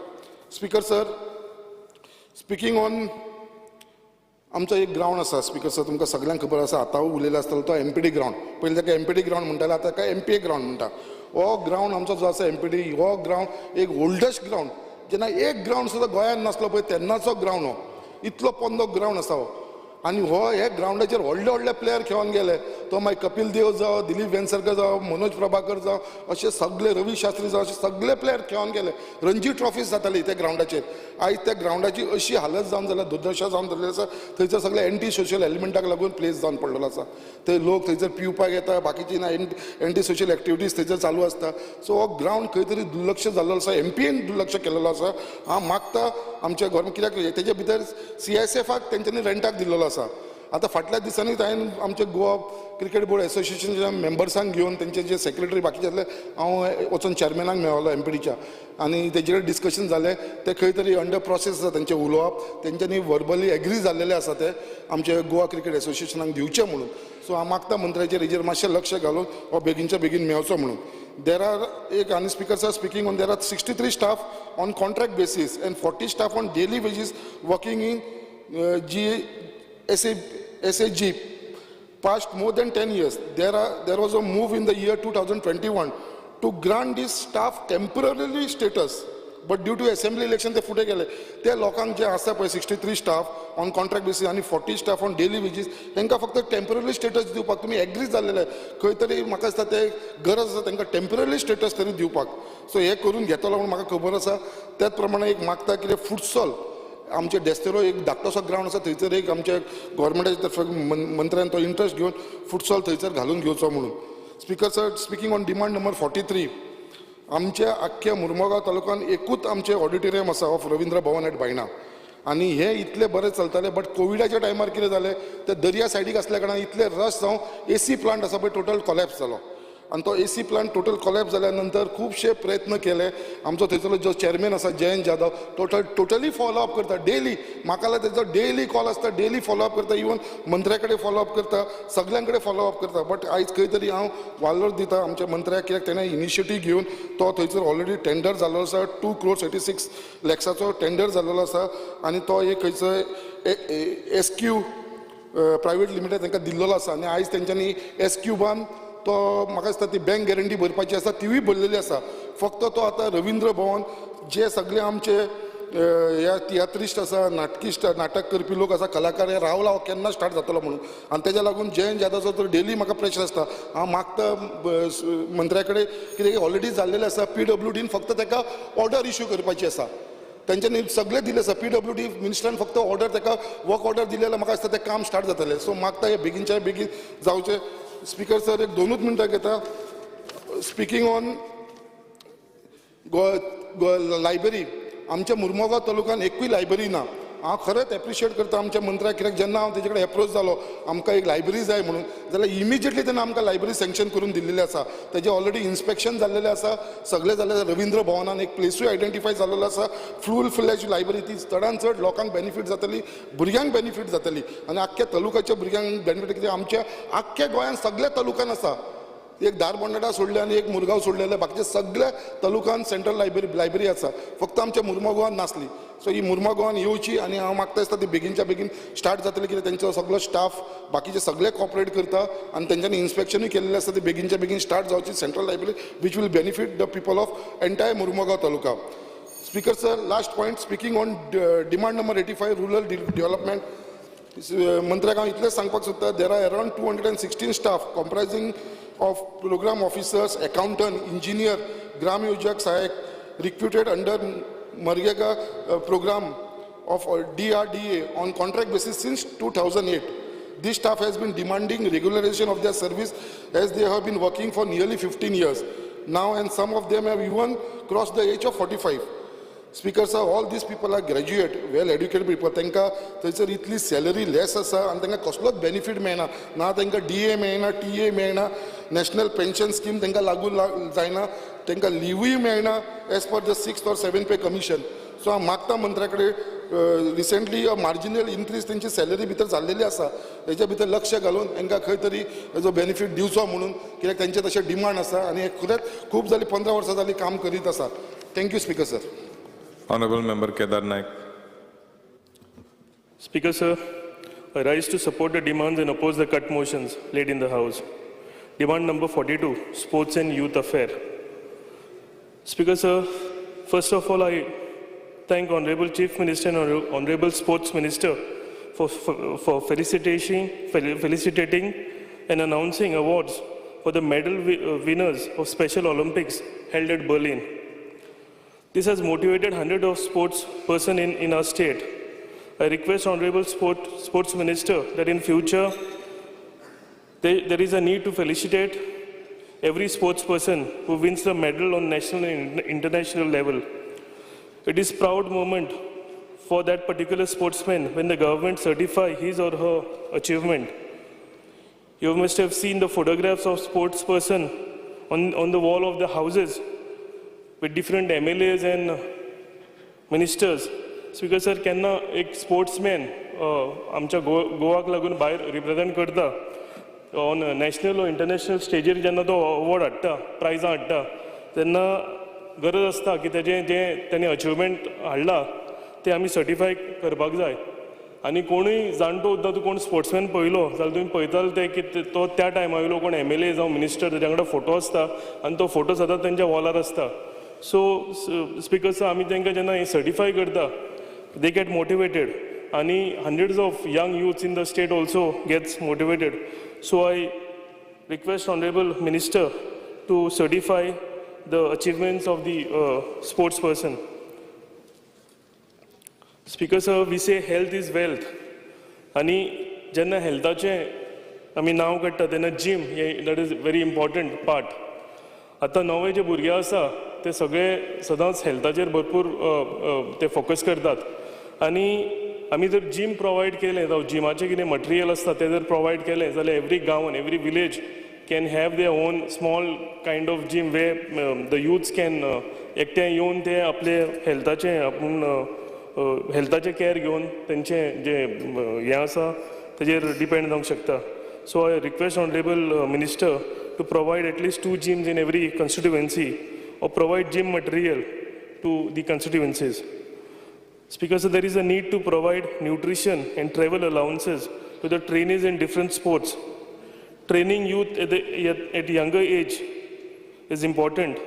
स्पीकर सर, स्पिकींग ऑन आमचो एक ग्रावंड आसा स्पीकर सर, तुमकां सगळ्यांक खबर आसा, आतां उलयलो आसतलो तो एमपीडी ग्रावंड. पयलीं ताका एमपीडी ग्रावंड म्हणटाले, आतां ताका एमपीए ग्रावंड म्हणटा. हो ग्रावंड आमचो जो आसा एमपीडी, हो ग्रावंड एक ओल्डस्ट ग्रावंड, जेन्ना एक ग्रावंड सुद्दां गोंयांत नासलो पळय तेन्नाचो ग्रावंड हो, इतलो पोन्नो ग्रावंड आसा हो. आनी हो हे ग्रावंडाचेर व्हडले व्हडले प्लेयर खेळोन गेले, तो मागीर कपिल देव जावं, दिलीप वेंगसरकर जावं, मनोज प्रभाकर जावं, अशे सगळे रवी शास्त्री जावं, अशे सगळे प्लेयर खेळोन गेले. रणजी ट्रॉफीज जाताली त्या ग्रावंडाचेर. आयज त्या ग्रावंडाची अशी हालत जावन जाल्या, दुर्दशा जावन जाल्ली आसा. थंयसर सगळे एंटी सोशल एलिमेंटाक लागून प्लेस जावन पडलेलो आसा. थंय लोक थंयसर पिवपाक येता, बाकीची ना एंटी सोशल एक्टिविटीज थंयसर चालू आसता. सो हो ग्रावंड खंय तरी दुर्लक्ष जाल्लो आसा, एमपीएन दुर्लक्ष केलेलो आसा. हांव मागता आमच्या गव्हर्मेंट, कित्याक तेजे भितर सीआयएसएफाक तेंच्यांनी रेंटाक दिल्लो आसा आतां फाटल्या दिसांनीच हांवें आमचे गोवा क्रिकेट बोर्ड एसोसिएशनच्या मेंबर्सांक घेवन तेंचे जे सेक्रेटरी बाकीचे आसले, हांव वचून चॅरमॅनाक मेळ्ळो एमपीडीच्या आनी तेजे कडेन डिस्कशन जालें. ते खंय तरी अंडर प्रोसेस आसा तेंचें उलोवप. तेंच्यांनी वर्बली एग्री जाल्लेले आसा ते आमचे गोवा क्रिकेट एसोसिएशनाक दिवचे म्हणून. सो हांव मागता मंत्र्याचेर हेजेर मातशें लक्ष घालून हो बेगीनच्या बेगीन मेळचो म्हणून. There are एक आनी, Speaker sir, speaking on, there are 63 staff on contract basis and 40 staff on daily wages working in G S A SAG past more than 10 years. There was a move in the year 2021 to grant this staff temporarily status. But due to assembly election ते फुडें गेले. ते लोकांक जे आसा पळय, 63 staff on contract basis आनी 40 staff on daily wages, तांकां फक्त टेम्पररी स्टेटस दिवपाक तुमी एग्री जाल्लेले. खंय तरी म्हाका दिसता ते गरज आसा तांकां टेम्पररी स्टेटस तरी दिवपाक. सो हें करून घेतलो म्हणून म्हाका खबर आसा. त्याच प्रमाणे एक मागता कितें, फुटसॉल आमचे डेस्तेरो एक धाकटोसो ग्रावंड आसा, थंयसर एक आमच्या गोवोरमेंटाच्या तर्फे मंत्र्यान तो इंट्रस्ट घेवन फुटसॉल थंयसर घालून घेवचो म्हणून. Speaker sir, speaking on demand number 43, आमच्या आख्ख्या मुरमुगांव तालुक्यान एकूच आमचें ऑडिटोरियम आसा ऑफ रवींद्र भवन एट बायणा आनी हे इतले बरें चलताले, बट कोविडाच्या टायमार कितें जालें, ते दर्या सायडीक आसल्या कारणान इतले रश जावन एसी प्लांट आसा पळय, टोटल कॉलॅप्स जालो आनी तो एसी प्लांट टोटल कॉलॅप्स जाल्या नंतर खुबशे प्रयत्न केले. आमचो थंयसरलो जो चॅरमॅन आसा Jayant Jadhav, totally follow up करता डेली. म्हाका जाल्यार तेजो डेली कॉल आसता, डेली फॉलो अप करता, इवन मंत्र्या कडेन फॉलो अप करता, सगळ्यां कडेन फॉलो अप करता. बट आयज खंय तरी हांव वालोर दिता आमच्या मंत्र्याक, कित्याक तेणें इनिशिएटीव घेवन तो थंयसर ऑलरेडी टेंडर जाल्लो आसा. 2 क्रोर्स 86 लॅक्साचो टेंडर जाल्लो आसा आनी तो एक खंयचो एस क्यू प्रायवेट लिमिटेड तांकां दिल्लेलो आसा आनी आयज तेंच्यांनी एस क्युबान तो म्हाका दिसता ती बँक गॅरंटी भरपाची आसा, तिवूय भरलेली आसा. फक्त तो आतां रवींद्र भवन जे सगळे आमचे ह्या तियात्रिस्ट आसा, नाटकिस्ट, नाटक करपी लोक आसा, कलाकार, हे रावला हो केन्ना स्टार्ट जातलो म्हणून. आनी तेज्या लागून जयंत जाधवाचो तर डेली म्हाका प्रेशर आसता. हांव मागता मंत्र्या कडेन, कितें ऑलरेडी जाल्लेलें आसा, पीडब्ल्यूडीन फक्त ताका ऑर्डर इश्यू करपाची आसा. तेंच्यांनी सगळें दिलें आसा. पीडब्ल्यूडी मिनिस्टरान फक्त ऑर्डर ताका वर्क ऑर्डर दिलें, म्हाका दिसता तें काम स्टार्ट जातलें. सो मागता हें बेगीनच्या बेगीन जावचें. स्पीकर सर, एक दोनूच मिनटां घेता. स्पिकींग ऑन गोवा लायब्ररी, आमच्या मुरमुगांव तालुक्यान एकूय लायब्ररी ना. हांव खरेंच एप्रिशिएट करता आमच्या मंत्र्याक, कित्याक जेन्ना हांव तेजे कडेन एप्रोच जालो आमकां एक लायब्ररी जाय म्हणून, जाल्यार इमिजिएटली तेणें आमकां लायब्ररी सँक्शन करून दिल्लेली आसा. तेजें ऑलरेडी इन्स्पेक्शन जाल्लेलें आसा, सगळें जाल्लें आसा. रवींद्र भवनान एक प्लेसूय आयडेंटिफाय जाल्लेलो आसा. फूल फ्लॅज लायब्ररी, ती चडान चड लोकांक बेनिफीट जातली, भुरग्यांक बेनिफीट जातली आनी आख्ख्या तालुक्याच्या भुरग्यांक बेनिफीट. कित्याक आमच्या आख्ख्या गोंयांत सगळ्या तालुक्यान आसा. एक धारबोंडाडा सोडले आनी एक मुरगांव सोडलेले, बाकीचे सगळ्या तालुक्यान सेंट्रल लायब्ररी आसा. फक्त आमच्या मुरमुगांवान नासली. सो ही मुरमुगांवान येवची आनी हांव मागता दिसता ती बेगीनच्या बेगीन स्टार्ट जातली, कित्याक तेंचो सगळो स्टाफ बाकीचे सगळे कॉपरेट करता आनी तेंच्यांनी इन्स्पेक्शनूय केल्लें आसा. ती बेगीनच्या बेगीन स्टार्ट जावची central library, which will benefit the people of entire Mormugao taluka. Speaker sir, last point, speaking on demand number 85, rural development, मंत्र्याक हांव इतलेंच सांगपाक सोदता, there are around 216 staff comprising of program officers, accountant, engineer, ग्राम योजक सहायक recruited under MGNREGA program of DRDA on contract basis since 2008. This staff has been demanding regularization of their service as they have been working for nearly 15 years now and some of them have even crossed the age of 45. Speaker sir, all these people are graduate, well educated people. तांकां थंयसर इतली सॅलरी लेस आसा आनी तांकां कसलोच बेनिफीट मेळना. ना तांकां डीए मेळना, टीए मेळना, नॅशनल पेन्शन स्कीम तांकां लागू जायना, तांकां लिवूय मेळना as per the six or seven pay commission. So हांव मागता मंत्र्या कडेन, रिसेंटली मार्जिनल इन्क्रीज तेंची सॅलरी भितर जाल्लेली आसा, हेच्या भितर लक्ष घालून तांकां खंय तरी हेजो बेनिफीट दिवचो म्हणून, कित्याक तेंचे तशें डिमांड आसा आनी हे खरेंच खूब जाली, 15 वर्सां जाली काम करीत आसा. Thank you, Speaker sir. Honorable Member Kedar Naik. Speaker, sir, I rise to support the demands and oppose the cut motions laid in the House. Demand number 42, Sports and Youth Affair. Speaker, sir, first of all, I thank Honorable Chief Minister and Honorable Sports Minister for felicitating and announcing awards for the medal winners of Special Olympics held at Berlin. This has motivated hundreds of sports person in our state. I request Honorable Sports Minister that in future there is a need to felicitate every sports person who wins the medal on national and international level. It is proud moment for that particular sportsman when the government certify his or her achievement. You must have seen the photographs of sports person on the wall of the houses with different MLAs and ministers. Speaker sir, केन्ना एक स्पोर्ट्समॅन आमच्या गोवाक लागून भायर रिप्रेझेंट करता ऑन नॅशनल ओ इंटरनॅशनल स्टेजीर, जेन्ना तो अवॉर्ड हाडटा, प्रायजां हाडटा, तेन्ना गरज आसता की तेजें जें तेणें अचिवमेंट हाडला तें आमी सर्टिफाय करपाक जाय. आनी कोणूय जाणटो सुद्दां तूं कोण स्पोर्ट्समॅन पळयलो जाल्यार तुमी पळयताले ते की तो त्या टायमा वयलो कोण एमएलए जावं मिनिस्टर, तेज्या वांगडा फोटो आसता आनी तो फोटो सदांच तेंच्या वॉलार आसता. सो स्पिकर सर, आमी तांकां जेन्ना हें सर्टिफाय करता, they get motivated आनी hundreds of young youths in the state also gets motivated. So I request Honorable Minister to certify the achievements of the sports person. Speaker sir, we say health is wealth. आनी जेन्ना हेल्थाचें आमी नांव काडटा तेन्ना जीम हे that is very important part. आतां नवे जे भुरगे आसा ते सगळे सदांच हेल्थाचेर भरपूर ते फोकस करतात आनी आमी जर जीम प्रोवायड केलें जावं जिमाचें कितें मटेरियल आसता तें जर प्रोवायड केलें जाल्यार एवरी गांवान, every village can have their own small kind of gym where the youths can एकठांय येवन ते आपले हेल्थाचें आपूण हेल्थाचें कॅर घेवन तेंचें जें हें आसा तेजेर डिपेंड जावंक शकता. So I request Honorable Minister to provide at least two gyms in every constituency or provide gym material to the constituencies. Speaker, sir, there is a need to provide nutrition and travel allowances to the trainees in different sports. Training youth at younger age is important.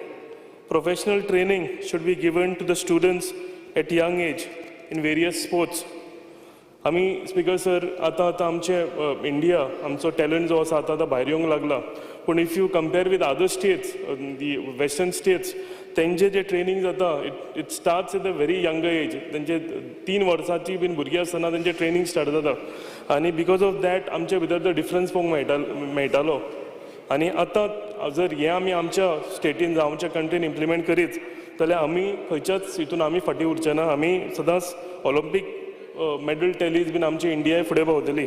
Professional training should be given to the students at young age in various sports. आमी स्पिकर सर, आतां आतां आमचे इंडिया आमचो टॅलंट जो आसा आतां आतां भायर येवंक लागला, पूण if you compare with other states, the western states, तेंचे जे ट्रेनींग जाता, it starts at a very younger age. तेंचे 3 वर्सांची बीन भुरगीं आसतना तेंचें ट्रेनींग स्टार्ट जाता आनी because of that आमचे भितर तो डिफरन्स पळोवंक मेळटालो. आनी आतां जर हें आमी आमच्या स्टेटीन जावं आमच्या कंट्रीन इम्प्लिमेंट करीत जाल्यार आमी खंयच्याच हितून आमी फाटीं उरचे ना. आमी सदांच ऑलिम्पीक मेडल टॅलीज बीन आमची इंडियाय फुडें पावतली.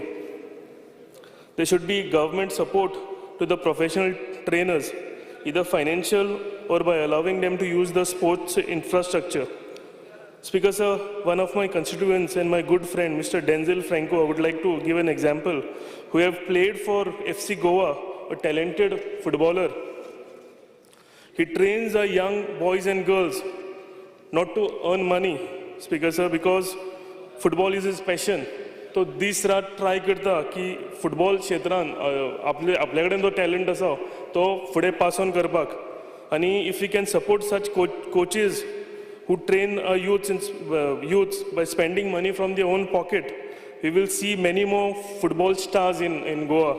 There should be government support to the professional trainers, either financial or by allowing them to use the sports infrastructure. Speaker sir, one of my constituents and my good friend, Mr. Denzel Franco, I would like to give an example, who have played for FC Goa, a talented footballer. He trains our young boys and girls not to earn money, Speaker sir, because football is his passion. तो दीस रात ट्राय करता की फुटबॉल क्षेत्रान आपले आपल्या कडेन जो टॅलंट आसा तो फुडें पास ऑन करपाक. आनी if you can support such coaches who train youths by spending money from their own pocket, we will see many more football stars in Goa.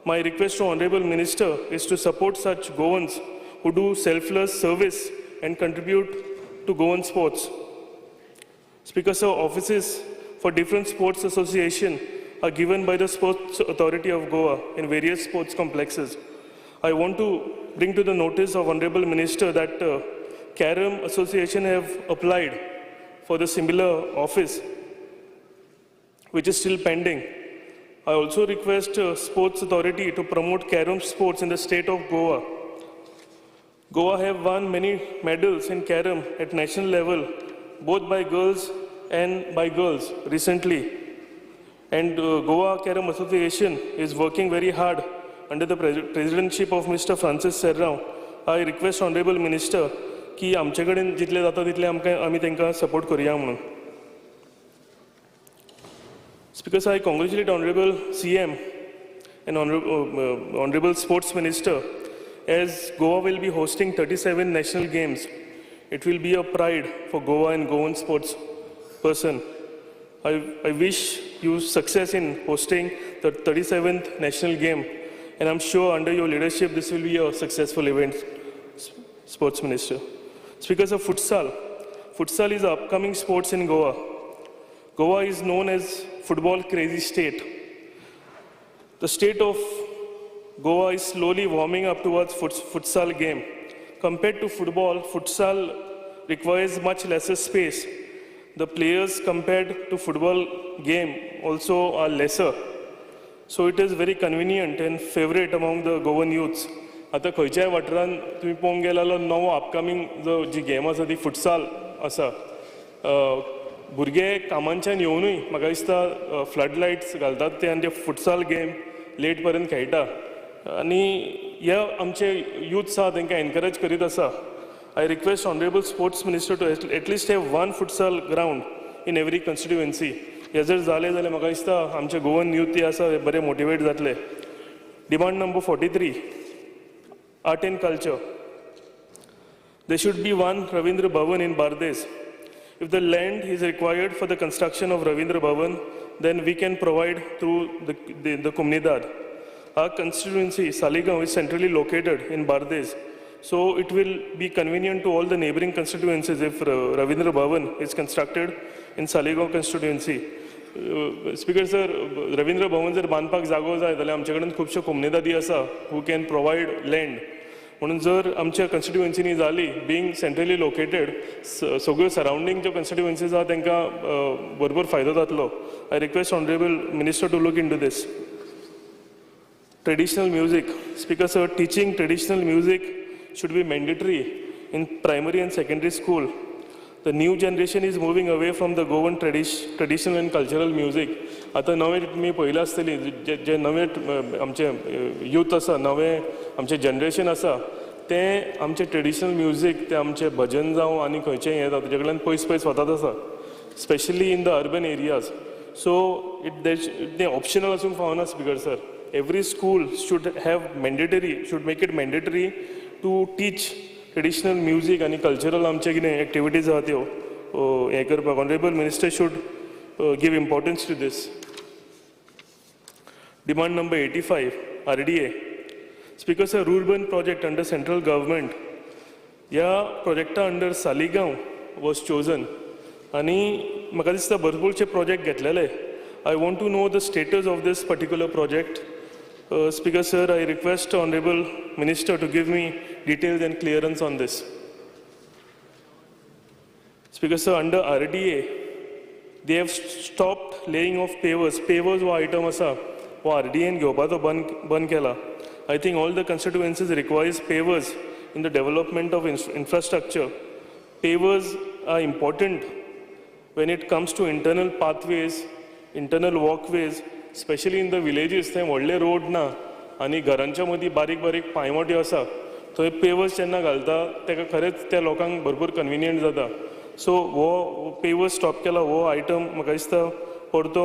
My request to Honorable Minister is to support such Goans who do selfless service and contribute to Goan sports. Speaker sir, offices for different sports association are given by the Sports Authority of Goa in various sports complexes. I want to bring to the notice of Honorable Minister that Carom Association have applied for the similar office, which is still pending. I also request Sports Authority to promote Carom sports in the state of Goa. Goa have won many medals in Carom at national level, both by girls and by girls recently. And Goa Carom Association is working very hard under the presidentship of Mr. Francis Serrao. I request Honorable Minister की आमचे कडेन जितले जाता तितले आमकां आमी तांकां सपोर्ट करुया म्हणून. Speaker sir, I congratulate Honorable CM and Honorable Sports Minister, as Goa will be hosting 37 national games. It will be a pride for Goa and Goan sports person. I wish you success in hosting the 37th national game, and I'm sure under your leadership this will be a successful event, Sports Minister. Speaker, sir, futsal. Futsal is an upcoming sports in Goa. Goa is known as football crazy state. The state of Goa is slowly warming up towards futsal game. Compared to football, futsal requires much lesser space. The players compared to football game also are lesser. So it is very convenient and favorite among the Goan youths. आतां खंयच्याय वाठारान तुमी पळोवंक गेले जाल्यार नवो अपकमींग जो जी गेम आसा ती फुटसाल आसा. भुरगे कामांच्यान येवनूय म्हाका दिसता फ्लड लायट्स घालतात ते आनी ते फुटसाल गेम लेट पर्यंत खेळटा आनी हे आमचे युथ्स आहा तांकां एनकरेज करीत आसा. I request honourable sports minister to at least have one futsal ground in every constituency. हे जर जालें जाल्यार म्हाका दिसता आमचे गोवन यूथ जे आसा हे बरे मोटिवेट जातले. Demand number 43, art and culture. There should be one Ravindra Bhavan in Bardez. If the land is required for the construction of Ravindra Bhavan, then we can provide through the Comunidad. Our constituency, Saligao, is centrally located in Bardez, so it will be convenient to all the neighboring constituencies if Ravindra Bhavan is constructed in Saligao constituency. Speaker sir, Ravindra Bhavan जर बांदपाक जागो जाय जाल्यार आमचे कडेन खुबश्यो कोमुनिदादी आसा who can provide land. म्हणून जर आमच्या कॉन्स्टिट्युएन्सीनी जाली, बीइंग सेंट्रली लोकेटेड, सगळ्यो सरावंडींग ज्यो कॉन्स्टिट्युएन्सीज आहा तांकां भरपूर फायदो जातलो. I request honourable minister to look into this. Traditional music. Speaker sir, teaching traditional music should be mandatory in primary and secondary school. The new generation is moving away from the Goan traditional and cultural music. आतां नवे तुमी पळयलां आसतली, जे जे नवे आमचे यूथ आसा, नवे आमचें जनरेशन आसा, तें आमचें ट्रेडिशनल म्युजीक, तें आमचें भजन जावं आनी खंयचें हें जावं, तेजे कडल्यान पयस पयस वतात आसा, specially in the urban areas. So it तें ऑप्शनल आसूंक फावना, speaker sir. Every school should have mandatory, should make it mandatory to teach traditional music आनी कल्चरल आमचे कितें एक्टिविटीज आहा त्यो हें करपाक. Honourable minister should give importance to this. Demand number 85, RDA. Speaker sir, rurban project under central government. ह्या प्रोजेक्टा अंडर सालिगांव वॉज चोजन आनी म्हाका दिसता भरपूरचे प्रोजेक्ट घेतलेले. I want to know the status of this particular project. Speaker sir, I request honourable minister to give me details and clearance on this. Speaker sir, under RDA, they have stopped laying of pavers. Pavers हो आयटम आसा हो आरडीएन घेवपाचो बंद केला. I think all the constituencies requires pavers in the development of infrastructure. Pavers are important when it comes to internal pathways, internal walkways, especially in the villages. थंय व्हडले रोड ना आनी घरांच्या मदीं बारीक बारीक पांयवाट्यो आसा, थंय पेवर्स जेन्ना घालता तेका खरेंच त्या लोकांक भरपूर कन्विनियंट जाता. सो हो पेवर्स स्टॉप केला हो आयटम म्हाका दिसता परतो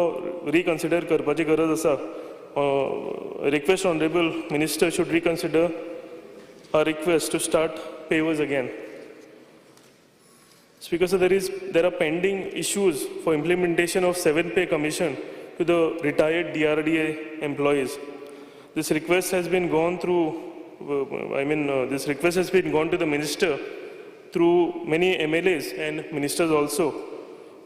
रिकन्सिडर करपाची गरज आसा. Request honourable minister should reconsider a request to start pavers again. Speaker, sir, there are pending issues for implementation of seventh pay commission to the retired DRDA employees. This request has been gone through, I mean, this request has been gone to the minister through many MLAs and ministers also.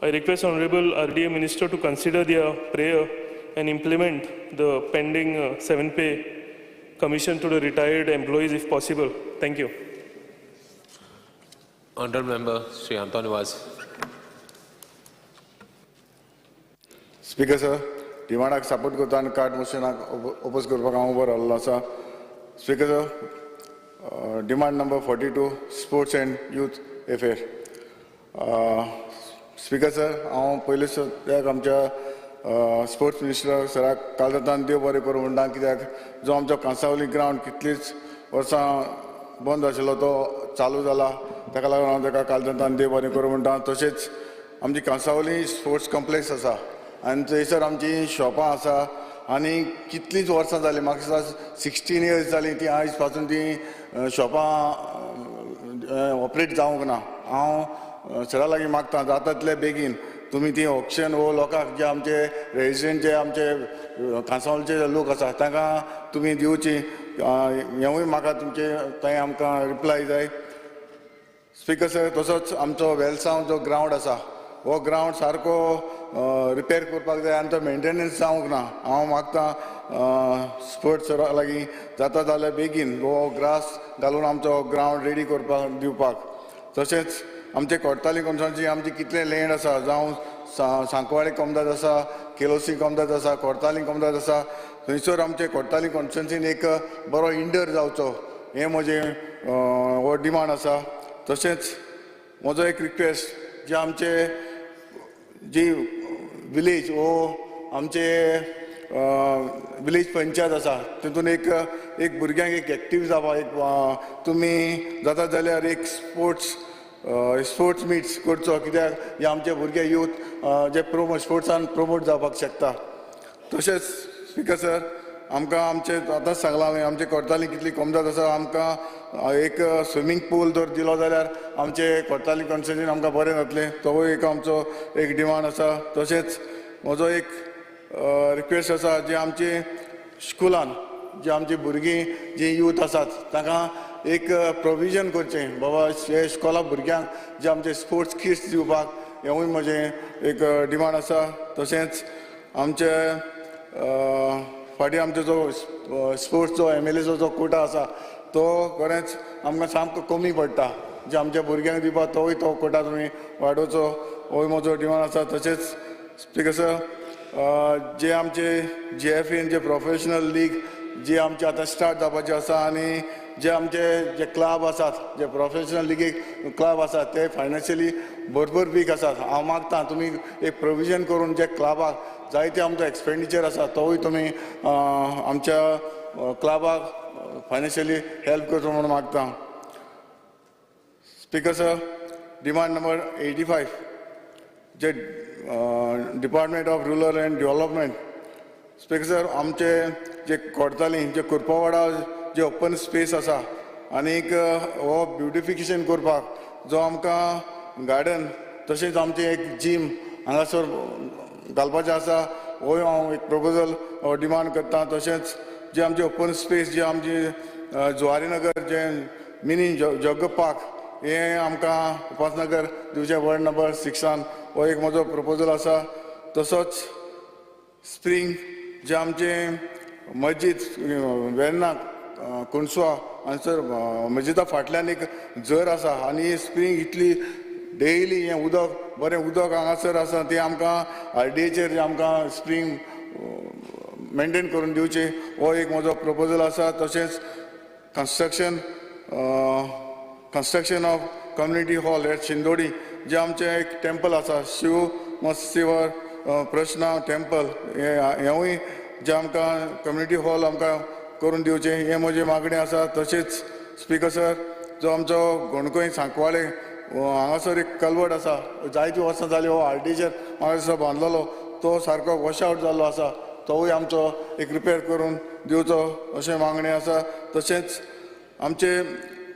I request Honorable RDA Minister to consider their prayer and implement the pending seventh pay commission to the retired employees if possible. Thank you. Honorable Member Sri Antonio Vaz. Speaker sir, डिमांडाक सपोर्ट करता आनी कार्ट मोशनाक ओपोज करपाक हांव उबो रावल्लो आसा. Speaker sir, demand number 42, sports and youth affair. Speaker sir, हांव पयलीं सद्याक आमच्या स्पोर्ट्स मिनिस्टर सराक काल देव बरें करूं म्हणटा, कित्याक जो आमचो कांसावली ग्रावंड कितलींच वर्सां बंद आशिल्लो तो चालू जाला, ताका लागून हांव ताका काल देव बरें करूं म्हणटा. तशेंच आमची कांसावली स्पोर्ट्स कॉम्प्लेक्स आसा आनी थंयसर आमची शॉपां आसा आनी कितलींच वर्सां जालीं, म्हाका दिसता 16 इयर्स जालीं ती आयज पासून ती शॉपां ऑपरेट जावंक ना. हांव सरा लागीं मागता जाता तितले बेगीन तुमी ती ऑक्शन हो लोकांक जे आमचे रेजिडेंट जे आमचे कांसावलचे लोक आसा तांकां तुमी दिवची, हेंवूय म्हाका तुमचे थंय आमकां रिप्लाय जाय. स्पीकर सर, तसोच आमचो वेलसांव जो ग्रावंड आसा हो ग्रावंड सारको रिपेर करपाक जाय आनी तो मेंटेनन्स जावंक ना. हांव मागता स्पोर्ट्स सरा लागीं जाता जाल्यार बेगीन हो ग्रास घालून आमचो ग्रावंड रेडी करपाक दिवपाक. तशेंच आमचे कोडताली कॉन्स्टिट्युएन्सी आमचे कितले लँड आसा, जावं सांकवाळे कोमदाद आसा, केलोसी कोमदाद आसा, कोडताली कोमदाद आसा, थंयसर आमचे कोडताली कॉन्स्टिट्युएन्सीन एक बरो इंडर जावचो हें म्हजें हो डिमांड आसा. तशेंच म्हजो एक रिक्वेस्ट जे आमचे जी विलेज वो आमचे विलेज पंचायत आसा तितून एक एक भुरग्यांक एक एक्टीव जावपाक एक तुमी जाता जाल्यार एक स्पोर्ट्स मिट्स करचो, कित्याक हे आमचे भुरगे यूथ जे प्रोमोट स्पोर्ट्सान प्रोमोट जावपाक शकता. तशेंच स्पिकर सर आमकां आमचे आतांच सांगलां हांवें आमचे कोडताली कितली कोमदाद आसा, आमकां एक स्विमींग पूल जर दिलो जाल्यार आमचे कोडताली कॉन्स्टिट्युएन्सीन आमकां बरें जातलें, तोवूय एक आमचो एक डिमांड आसा. तशेंच म्हजो एक रिक्वेस्ट आसा जे आमचे स्कुलान जे आमची भुरगीं जी यूथ आसात तांकां एक प्रोविजन करचें बाबा हे इस्कॉला भुरग्यांक जे आमचे स्पोर्ट्स किट्स दिवपाक हेंवूय म्हजें एक डिमांड आसा. तशेंच आमचे फाटीं आमचो जो स्पोर्ट्सचो एमएलएचो जो कोटा आसा तो खरेंच आमकां सामको कमी पडटा, जे आमच्या भुरग्यांक दिवपाक तोवूय तो कोटा तुमी वाडोवचो होय म्हजो डिमांड आसा. तशेंच स्पिकर सर जे आमचे जीएफएन जे प्रोफेशनल लीग जी आमची आतां स्टार्ट जावपाची आसा आनी जे आमचे जे क्लब आसात जे प्रोफेशनल लिगीक क्लब आसात ते फायनान्शियली भरपूर वीक आसात. हांव मागता तुमी एक प्रोविजन करून जे क्लबाक जायते आमचो एक्सपेंडिचर आसा तोवूय तुमी आमच्या क्लबाक फायनान्शियली हेल्प करचो म्हणून मागता. Speaker sir demand number 85 J department of rural and development. Speaker sir आमचे जे कोडताली जे कुर्पावाडा जे ओपन स्पेस आसा आनीक हो ब्युटिफिकेशन करपाक जो आमकां गार्डन तशेंच आमचें एक जीम हांगासर घालपाचें आसा होय हांव एक प्रपोजल डिमांड करता. तशेंच जे आमचे ओपन स्पेस जे आमची जुवारीनगर जे मिनी जग पार्क हें आमकां उपासनगर दिवचें वॉर्ड नंबर 6 हो एक म्हजो प्रपोजल आसा. तसोच स्प्रींग जे आमचें मस्जीद वेर्ना कुणसुआ हांगासर मस्जिदा फाटल्यान एक झर आसा आनी स्प्रींग इतली डेली हें उदक बरें उदक हांगासर आसा तें आमकां आरडीएचेर आमकां स्प्रींग मेनटेन करून दिवचें हो एक म्हजो प्रपोजल आसा. तशेंच construction of community hall at Shindodi जे आमचें एक टेम्पल आसा शिव मस्तिवर प्रश्ना टेम्पल हेंवूय जे आमकां कम्युनिटी हॉल आमकां करून दिवचें हें म्हजी मागणी आसा. तशेंच स्पिकर सर जो आमचो गोणकोय सांकवाळे हांगासर एक कलवट आसा जायतीं वर्सां जालीं हो आरडीचेर हांगासर बांदलेलो तो सारको वॉश आवट जाल्लो आसा तोवूय आमचो एक रिपेर करून दिवचो अशें मागणी आसा. तशेंच आमचे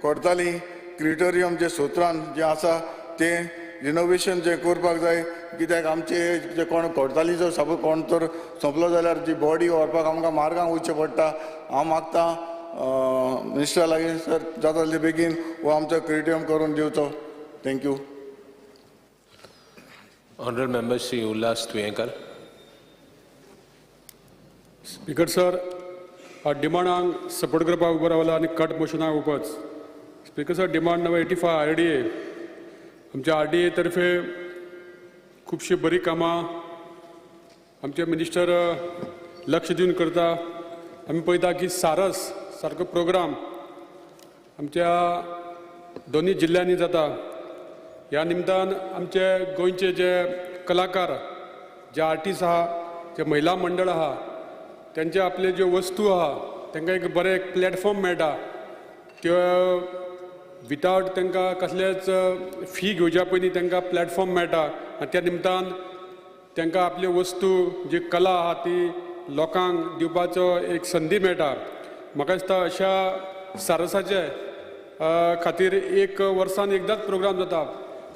कोडताली क्रिटोरियम जे सोत्रान जें आसा तें रिनोवेशन जें करपाक जाय, कित्याक आमचे जे कोण कोडतालीचो सपोज कोण तर सोंपलो जाल्यार जी बॉडी व्हरपाक आमकां मार्गांक वचचें पडटा. हांव मागता मिनिस्टरा लागीं सर जाता तितले बेगीन हो आमचो क्रिटोरियम करून दिवचो. Thank you. Honorable Member Shri Ulhas Tuyenkar. Speaker sir, डिमांडांक support करपाक उबो रावला आनी कट मोशनाक oppose. Speaker sir, demand number 85 RDA. आमच्या आरडीए तर्फे खुबशीं बरीं कामां आमचे मिनिस्टर लक्ष दिवन करता. आमी पळयता की सारस सारको प्रोग्राम आमच्या दोनूय जिल्ल्यांनी जाता. ह्या निमतान आमचे गोंयचे जे कलाकार, जे आर्टिस्ट आहा, जे महिला मंडळ आहा, तेंचे आपले ज्यो वस्तू आहा तांकां एक बरें एक प्लॅटफॉर्म मेळटा. त्यो विदावट तांकां कसलेच फी घेवच्या पयलीं तांकां प्लॅटफॉर्म मेळटा आनी त्या निमतान तांकां आपल्यो वस्तू जी कला आहा ती लोकांक दिवपाचो एक संदी मेळटा. म्हाका दिसता अशा सारसाचे खातीर एक वर्सान एकदांच प्रोग्राम जाता,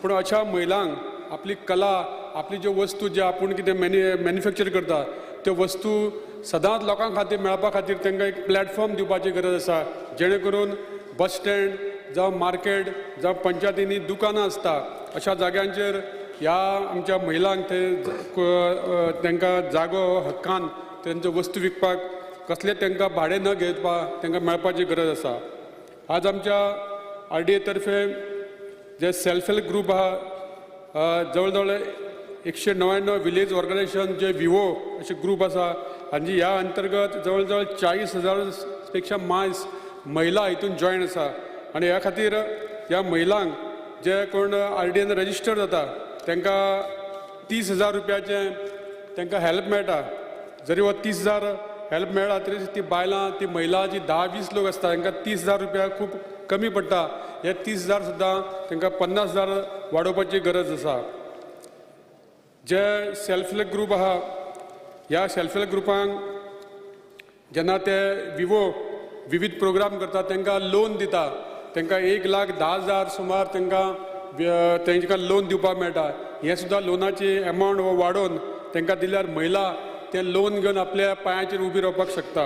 पूण अशा महिलांक आपली कला, आपली ज्यो वस्तू ज्यो आपूण कितें मॅन्युफॅक्चर करता त्यो वस्तू सदांच लोकां खातीर मेळपा खातीर तांकां एक प्लॅटफॉर्म दिवपाची गरज आसा, जेणे करून बस स्टँड जावं मार्केट जावं पंचायतींनी दुकानां आसता अशा जाग्यांचेर ह्या आमच्या महिलांक थंय तांकां जागो हक्कान तेंच्यो वस्तू विकपाक कसलें तांकां भाडें न घेवपा तांकां मेळपाची गरज आसा. आज आमच्या आरडीए तर्फे जे सेल्फ हेल्प ग्रूप आहा, जवळ जवळ 199 विलेज ऑर्गनायझेशन जे विवो अशे ग्रूप आसा आनी ह्या अंतर्गत जवळ जवळ 40,000 पेक्षा मायस महिला हितून जॉयन आसा आनी ह्या खातीर ह्या महिलांक जे कोण RDN register जाता तांकां 30,000 रुपयाचें तांकां हेल्प मेळटा. जरी हो 30,000 हेल्प मेळ्ळा तरी ती बायलां, ती महिला जी 10-20 लोक आसता तांकां 30,000 रुपया खूब कमी पडटा. हे 30,000 सुद्दां तांकां 50,000 वाडोवपाची गरज आसा. जे सेल्फ हेल्प ग्रूप आहा ह्या सेल्फ हेल्प ग्रुपांक जेन्ना ते विवो विविध प्रोग्राम करता तांकां लोन दिता, तांकां 1,10,000 सुमार तांकां तांकां लोन दिवपाक मेळटा. हें सुद्दां लोनाची एमावंट वाडोवन तांकां दिल्यार महिला ते लोन घेवन आपल्या पांयाचेर उबी रावपाक शकता.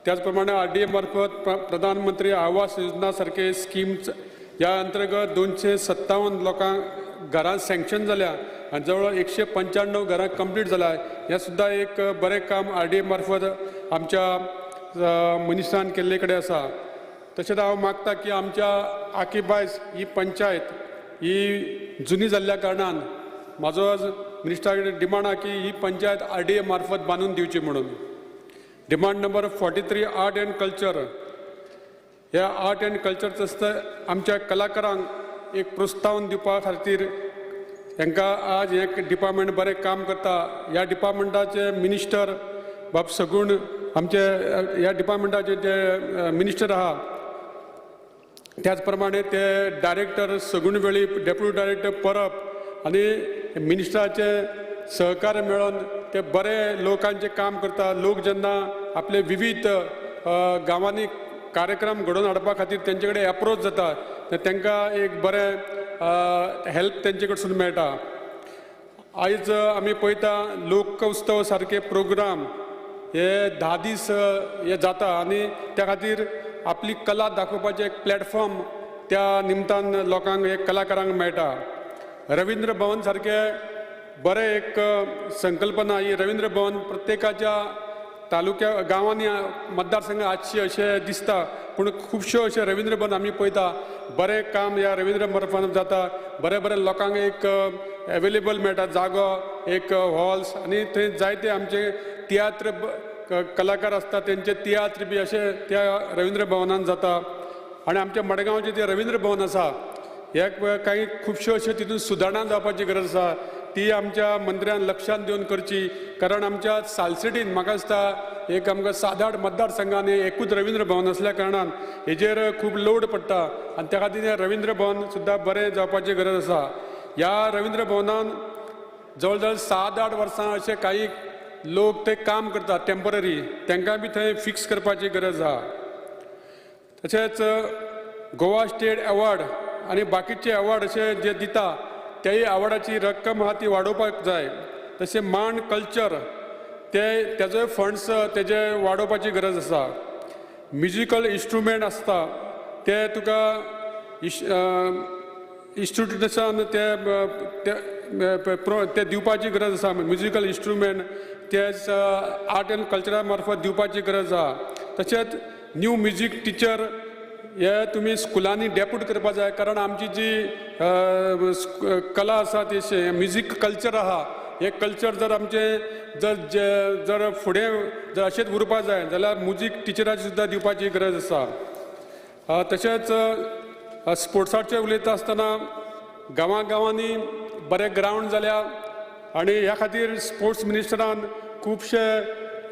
त्याच प्रमाणे RDA मार्फत प्रधानमंत्री आवास योजना सारखे स्किम्स ह्या अंतर्गत 257 लोकांक घरां सँक्शन जाल्या आनी जवळ 195 घरां कंप्लीट जाल्या. हें सुद्दां एक बरें काम RDA मार्फत आमच्या मिनिस्टरान केल्ले कडेन आसा. तशेंच हांव मागता की आमच्या आकिबायस ही पंचायत ही जुनी जाल्ल्या कारणान म्हाजो मिनिस्टरा कडेन डिमांड आहा की ही पंचायत RDA मार्फत बांदून दिवची म्हणून. Demand number 43 art and culture. ह्या आर्ट एंड कल्चर आसता आमच्या कलाकारांक एक प्रोत्साहन दिवपा खातीर तांकां आज हें डिपार्टमेंट बरें काम करता. ह्या डिपार्टमेंटाचे मिनिस्टर बाब सगूण आमचे ह्या डिपार्टमेंटाचे जे मिनिस्टर आहा त्याच प्रमाणे ते डायरेक्टर सगूण वेळीप, डेप्युटी डायरेक्टर परब आनी मिनिस्टराचे सहकार्य मेळोवन ते बरे लोकांचें काम करता. लोक जेन्ना आपले विविध गांवांनी कार्यक्रम घडोवन हाडपा खातीर तेंचे कडेन एप्रोच जाता तांकां एक बरें हेल्प तेंचे कडसून मेळटा. आयज आमी पळयता लोकोत्सव सारके प्रोग्राम हे 10 दीस हे जाता आनी त्या खातीर आपली कला दाखोवपाचें एक प्लॅटफॉर्म त्या निमतान लोकांक, एक कलाकारांक मेळटा. रवींद्र भवन सारके बरें एक संकल्पना ही रवींद्र भवन प्रत्येकाच्या तालुक्या गांवांनी मतदारसंघ आसची अशें दिसता, पूण खुबश्यो अशे रवींद्र भवन आमी पळयता. बरें काम ह्या रवींद्र भवनान जाता, बरें बरें लोकांक एक एवेलेबल मेळटा जागो, एक हॉल्स आनी थंय जायते आमचे तियात्र कलाकार आसता तेंचे तियात्र बी अशे त्या रवींद्र भवनान जाता. आनी आमच्या मडगांवचें जें रवींद्र भवन आसा ह्या कांय खुबश्यो अश्यो तितून सुदारणा जावपाची गरज आसा, ती आमच्या मंत्र्यान लक्षांत दिवन करची. कारण आमच्या सालसिटीन म्हाका दिसता एक आमकां 7-8 मतदारसंघांनी एकूच रवींद्र भवन आसल्या कारणान हेजेर खूब लोड पडटा आनी त्या खातीर हें रवींद्र भवन सुद्दां बरें जावपाची गरज आसा. ह्या रवींद्र भवनान जवळ जवळ 7-8 वर्सां अशे कांय लोक ते काम करतात टेंपररी, तांकां बी थंय फिक्स करपाची गरज आसा. तशेंच गोवा स्टेट एवॉर्ड आनी बाकीचे एवॉर्ड अशे जे दिता तेय एवॉर्डाची रक्कम आहा ती वाडोवपाक जाय. तशें मांड कल्चर ते तेजोय फंड्स तेजे वाडोवपाची गरज आसा. म्युजिकल इन्स्ट्रुमेंट आसता ते तुका इन्स्टिट्युशन ते ते दिवपाची गरज आसा. म्युजिकल इन्स्ट्रुमेंट ते आर्ट एंड कल्चरा मार्फत दिवपाची गरज आसा. तशेंच न्यू म्युजीक टिचर हे तुमी स्कुलांनी डेप्यूट करपा जाय, कारण आमची जी कला आसा ती म्युजीक कल्चर आहा, हे कल्चर जर आमचें जर जर फुडें जर अशेंच उरपा जाय जाल्यार म्युजीक टिचराची सुद्दां दिवपाची गरज आसा. तशेंच स्पोर्ट्साचेर उलयता आसतना गांवां गांवांनी बरे ग्रावंड जाल्या आनी ह्या खातीर स्पोर्ट्स मिनिस्टरान खुबशे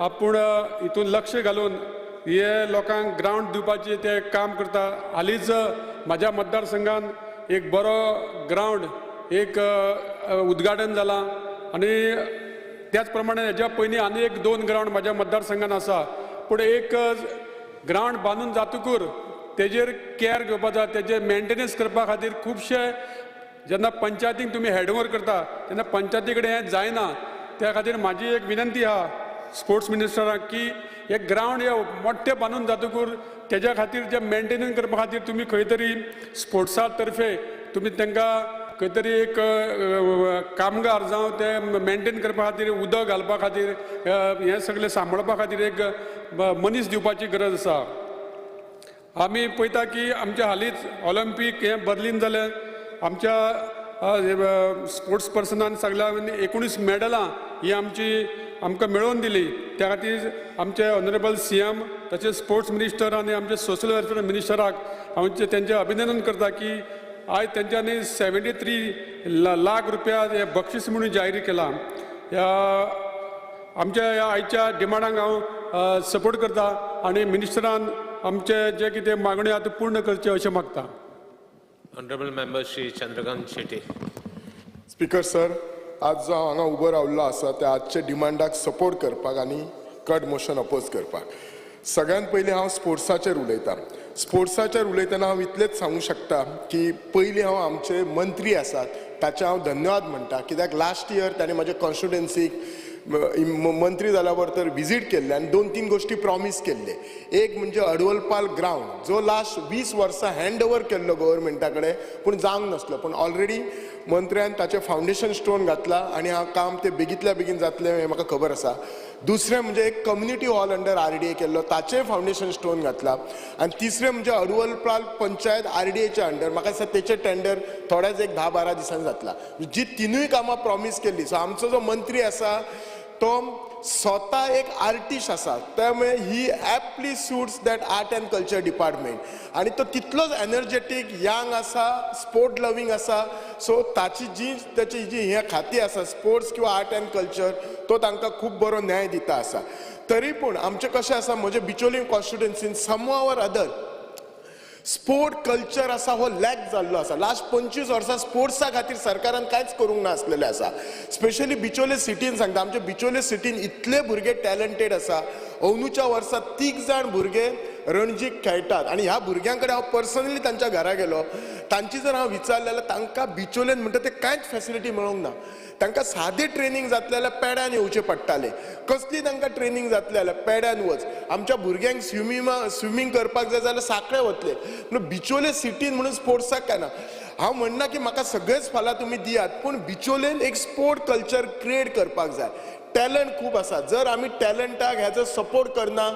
आपूण हितून लक्ष घालून हे लोकांक ग्रावंड दिवपाचें ते काम करता. हालींच म्हाज्या मतदारसंघान एक बरो ग्रावंड एक उद्घाटन जालां आनी त्याच प्रमाणे हेज्या पयलीं आनी 1-2 ग्रावंड म्हाज्या मतदारसंघान आसा. पूण एक ग्रावंड बांदून जातकूर तेजेर कॅर घेवपा जाय, तेजेर मेंटेनन्स करपा खातीर खुबशे जेन्ना पंचायतीक तुमी हँडओवर करता तेन्ना पंचायती कडेन हें जायना. त्या खातीर म्हाजी एक विनंती आहा स्पोर्ट्स मिनिस्टराक की एक ग्रावंड हे मोठ्ठें बांदून जातकूर तेज्या खातीर जे मेंटेनन्स करपा खातीर तुमी खंय तरी स्पोर्ट्सा तर्फे तुमी तांकां खंय तरी एक कामगार जावं ते मेंटेन करपा खातीर उदक घालपा खातीर हें सगळें सांबाळपा खातीर एक मनीस दिवपाची गरज आसा. आमी पळयता की आमच्या हालींच ऑलिम्पीक हें बर्लीन जालें, आमच्या स्पोर्ट्स पर्सनान सगळ्या 19 मेडलां ही आमची आमकां मेळोवन दिली. त्या खातीर आमचे ऑनरेबल CM तशेंच स्पोर्ट्स मिनिस्टर आनी आमचे सोशल वेलफेअर मिनिस्टराक हांव तेंचें अभिनंदन करता की आयज तेंच्यांनी 73 लाख रुपया हे बक्षीस म्हणून जाहीर केलां. ह्या आमच्या ह्या आयच्या डिमांडांक हांव सपोर्ट करता आनी मिनिस्टरान आमचे जे कितें मागण्यो आहा त्यो पूर्ण करच्यो अशें मागता. Honorable Member Shri Chandrakant Shetty. Speaker sir, आज जो हांव हांगा उबो रावल्लो आसा त्या आजच्या डिमांडाक सपोर्ट करपाक आनी कट मोशन अपोज करपाक. सगळ्यांत पयलीं हांव स्पोर्ट्साचेर उलयतां. स्पोर्ट्साचेर उलयतना हांव इतलेंच सांगूं शकता की पयलीं हांव आमचे मंत्री आसात ताचें हांव धन्यवाद म्हणटा, कित्याक लास्ट इयर ताणें म्हज्या कॉन्स्टिट्युएन्सीक मंत्री जाल्या बरोबर विजीट केल्ले आनी 2-3 गोश्टी प्रॉमीस केल्ले. एक म्हणजे अडवलपाल ग्रावंड जो लास्ट 20 वर्सां हँड ओवर केल्लो गव्हर्मेंटा कडेन पूण जावंक नासलो, पूण ऑलरेडी मंत्र्यान ताचें फावंडेशन स्टोन घातला आनी हा काम ते बेगींतल्या बेगीन जातलें हें म्हाका खबर आसा. दुसरें म्हणजे एक कम्युनिटी हॉल अंडर RDA केल्लो ताचें फावंडेशन स्टोन घातला. आनी तिसरें म्हणजे अडवलपाल पंचायत RDAच्या अंडर म्हाका दिसता तेचें टेंडर थोड्याच एक 10-12 दिसांनी जातला. जी तिनूय कामां प्रॉमीस केल्ली. सो आमचो जो मंत्री आसा तो स्वता एक आर्टिस्ट आसा, त्यामुळे he aptly suits that art and culture department आनी तो तितलोच एनर्जेटीक यंग आसा, स्पोर्ट लवींग आसा. सो ताची जी ताची जी हें खाती आसा स्पोर्ट्स किंवा आर्ट अँड कल्चर तो तांकां खूब बरो न्याय दिता आसा. तरी पूण आमचें कशें आसा, म्हजे Bicholim कॉन्स्टिट्युएन्सीन somehow or other sport culture आसा हो लॅक जाल्लो आसा. लास्ट 25 वर्सां स्पोर्ट्सा खातीर सरकारान कांयच करूंक नासलेलें आसा. स्पेशली बिचोले सिटीन सांगता, आमच्या बिचोले सिटीन इतले भुरगे टॅलंटेड आसा. अंदूच्या वर्सा 3 जाण भुरगे रणजीक खेळटात आनी ह्या भुरग्यां कडेन हांव पर्सनली तांच्या घरा गेलो, तांची जर हांव विचारलें जाल्यार तांकां बिचोलेन म्हणटा ते कांयच फॅसिलिटी मेळोंक ना. तांकां सादें ट्रेनींग जातलें जाल्यार पेड्यान येवचें पडटालें, कसली तांकां ट्रेनींग जातलें जाल्यार पेड्यान वच. आमच्या भुरग्यांक स्विमींग करपाक जाय जाल्यार साखळे वतले. पूण बिचोले सिटीन म्हणून स्पोर्ट्साक काय ना. हांव म्हणना की म्हाका सगळेच फाल्यां तुमी दियात, पूण बिचोलेन एक स्पोर्ट कल्चर क्रिएट करपाक जाय. टॅलंट खूब आसा, जर आमी टॅलंटाक हेजो सपोर्ट करना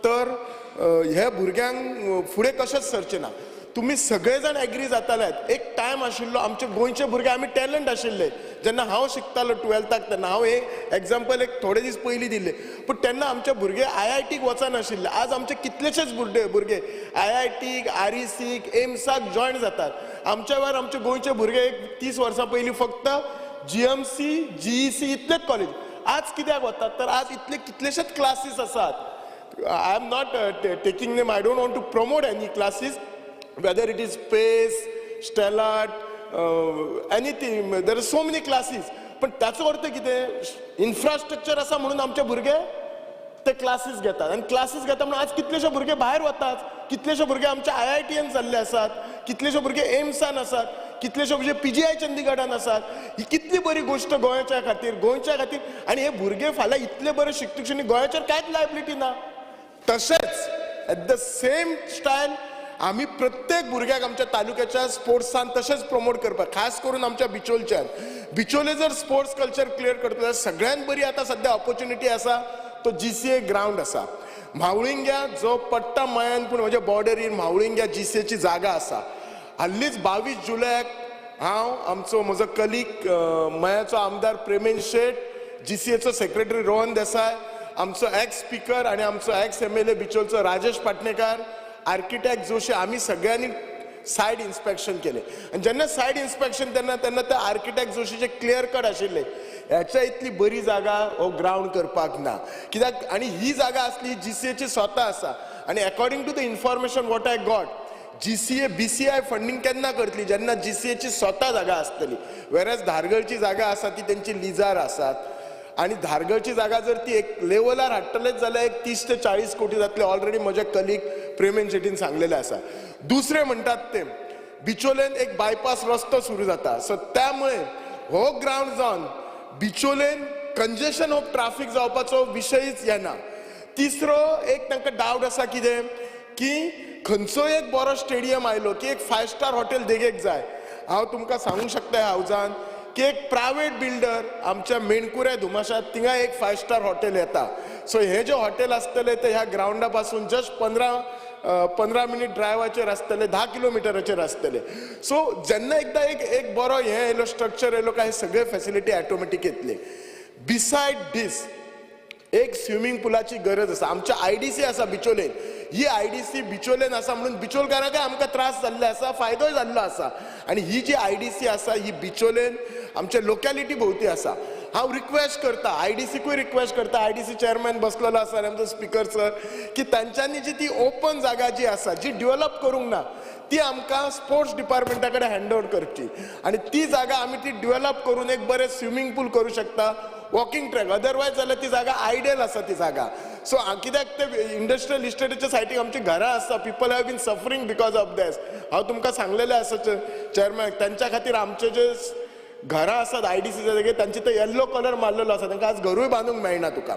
तर हे भुरग्यांक फुडें कशेंच सरचें ना. तुमी सगळे जाण एग्री जाताले. एक टायम आशिल्लो आमचे गोंयचे भुरगे आमी टॅलंट आशिल्ले. जेन्ना हांव शिकतालो 12th तेन्ना हांव एक एग्जाम्पल एक थोडे दीस पयलीं दिल्ले, पूण तेन्ना आमचे भुरगे IITक वचनाशिल्ले. आज आमचे कितलेशेच भुरगे IITक, RECक, एम्साक जॉयन जातात. आमच्या वेळार आमचे गोंयचे भुरगे एक 30 वर्सां पयलीं फक्त GMC, GEC इतलेच कॉलेज. आज कित्याक वतात तर आज इतले कितलेशेच क्लासीस आसात. I am not taking name, I don't want to promote any classes, whether it is Pace, Stellat, anything, there are so many classes. पण ताचो अर्थ कितें, इन्फ्रास्ट्रक्चर आसा म्हणून आमचे भुरगे ते क्लासीस घेतात आनी क्लासीस घेता म्हणून आज कितलेशे भुरगे भायर वतात, कितलेशे भुरगे आमच्या IITN जाल्ले आसात, कितलेशे भुरगे एम्सान आसात, कितलेशे भुरगे PGI चंदीगडान आसात. ही कितली बरी गोश्ट गोंयच्या खातीर, गोंयच्या खातीर. आनी हे भुरगे फाल्यां इतले बरे शिकतकीर गोंयाचेर कांयच लायबिलिटी ना. तशेंच एट the same style आमी प्रत्येक भुरग्याक आमच्या तालुक्याच्या स्पोर्ट्सान तशेंच प्रमोट करपाक, खास करून आमच्या बिचोलच्यान. बिचोले जर स्पोर्ट्स कल्चर क्लियर करतले जाल्यार सगळ्यांत बरी आतां सद्या ऑपॉर्च्युनिटी आसा तो GCA ground आसा. म्हावळिंग्या जो पट्टा मयान पूण म्हज्या बॉर्डरीर म्हावळिंग्या GCAची जागा आसा. हाल्लीच 22 जुलयाक हांव आमचो म्हजो कलीग मयाचो आमदार प्रेमेन शेट, GCAचो सेक्रेटरी रोहन देसाय, आमचो एक्स स्पिकर आनी आमचो एक्स MLA बिचोलचो राजेश पाटणेकार, आर्किटेक्ट जोशी, आमी सगळ्यांनी सायड इन्स्पेक्शन केलें. आनी जेन्ना सायड इन्स्पेक्शन तेन्ना तेन्ना त्या आर्किटेक्ट जोशीचे क्लियर कट आशिल्ले ह्याच्या इतली बरी जागा हो ग्रावंड करपाक ना, कित्याक आनी ही जागा आसली GCAची स्वता आसा. आनी according to the information what I got, GCA BCI funding केन्ना करतली, जेन्ना GCAची स्वता जागा आसतली. वेरएज धारगळची जागा आसा ती तेंची लिजार आसात आनी धारगळची जागा जर ती एक लेवलार हाडटलेच जाल्यार एक 30 ते 40 कोटी जातले, ऑलरेडी म्हज्या कलीग प्रेमेन शेटीन सांगलेलें आसा. दुसरें म्हणटात ते बिचोलेन एक बायपास रस्तो सुरू जाता, सो त्यामुळे हो ग्रावंड जावन बिचोलेन कंजेशन ऑफ ट्राफीक जावपाचो विशयच येना. तिसरो एक तांकां डावट आसा कितें की खंयचोय एक बरो स्टेडियम आयलो की एक 5 स्टार हॉटेल देगेक जाय. हांव तुमकां सांगूंक शकता हावजान की एक प्रायवेट बिल्डर आमच्या मेणकुऱ्या धुमाशात थिंगा एक 5 स्टार हॉटेल येता. सो हे जे हॉटेल आसतले ते ह्या ग्रावंडा पासून जस्ट 15 15 मिनीट ड्रायव्हाचेर आसतले, 10 किलोमिटराचेर आसतले. सो जेन्ना एकदां एक एक बरो हें येयलो, स्ट्रक्चर येयलो काय सगळे फॅसिलिटी ऑटोमॅटीक येतले. बिसायड दीस एक स्विमींग पुलाची गरज आसा. आमच्या आयडीसी आसा बिचोलेन, ही आयडीसी बिचोलेन आसा म्हणून बिचोलकारांकय आमकां त्रास जाल्ले आसा, फायदोय जाल्लो आसा. आनी ही जी आयडीसी आसा ही बिचोलेन आमच्या लोकेलिटी भोंवती आसा. हांव रिक्वेस्ट करता, आयडीसीकूय रिक्वेस्ट करता, आयडीसी चेअरमॅन बसलेलो आसा आनी आमचो स्पिकर सर, की तांच्यांनी जी ती ओपन जागा जी आसा जी डेवलप करूंक ना ती आमकां स्पोर्ट्स डिपार्टमेंटा कडेन हँड ओवर करची आनी ती जागा आमी ती डेवलप करून एक बरें स्विमींग पूल करूं शकता, वॉकिंग ट्रॅक. अदरवायज जाल्यार ती जागा आयडल आसा ती जागा. सो कित्याक ते इंडस्ट्रियल इस्टेटीच्या सायडीक आमची घरां आसा, people have been suffering because of this. हांव तुमकां सांगलेलें आसा चेअरमॅन, तांच्या खातीर आमचे जे घरां आसात आयडीसीच्या जागेर तांचे ते येल्लो कलर मारलेलो आसा, तांकां आज घरूय बांदूंक मेळना तुका.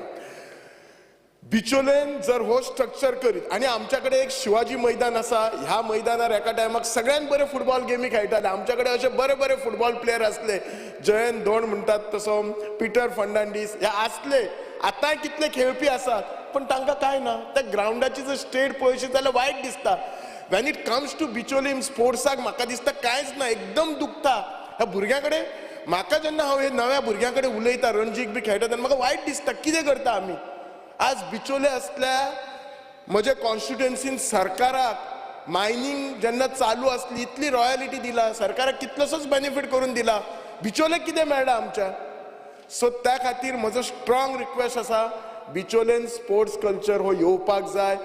बिचोलेन जर हो स्ट्रक्चर करीत, आनी आमच्या कडेन एक शिवाजी मैदान आसा, ह्या मैदानार एका टायमाक सगळ्यांत बरे फुटबॉल गेमी खेळटाले. आमच्या कडेन अशे बरे बरे फुटबॉल प्लेयर आसले, जयंत धोंड म्हणटात तसो, पिटर फर्नांडीस हे आसले, आतांय कितले खेळपी आसात, पण तांकां कांय ना. त्या ग्रावंडाची जर स्टेट पळयशी जाल्यार वायट दिसता. When it comes to Bicholim स्पोर्ट्साक म्हाका दिसता कांयच ना, एकदम दुखता ह्या भुरग्यां कडेन. म्हाका जेन्ना हांव हे नव्या भुरग्यां कडेन उलयता, रणजीक बी खेळटा, तेन्ना म्हाका वायट दिसता कितें करता आमी. आज बिचोले असल्या म्हज्या कॉन्स्टिट्युएन्सीन सरकाराक मायनींग जेन्ना चालू आसली इतली रॉयलिटी दिला, सरकाराक कितलोसोच बेनिफीट करून दिला, बिचोले कितें मेळ्ळा आमच्या. सो त्या खातीर म्हजो स्ट्रॉंग रिक्वेस्ट आसा, बिचोलेन स्पोर्ट्स कल्चर हो येवपाक जाय,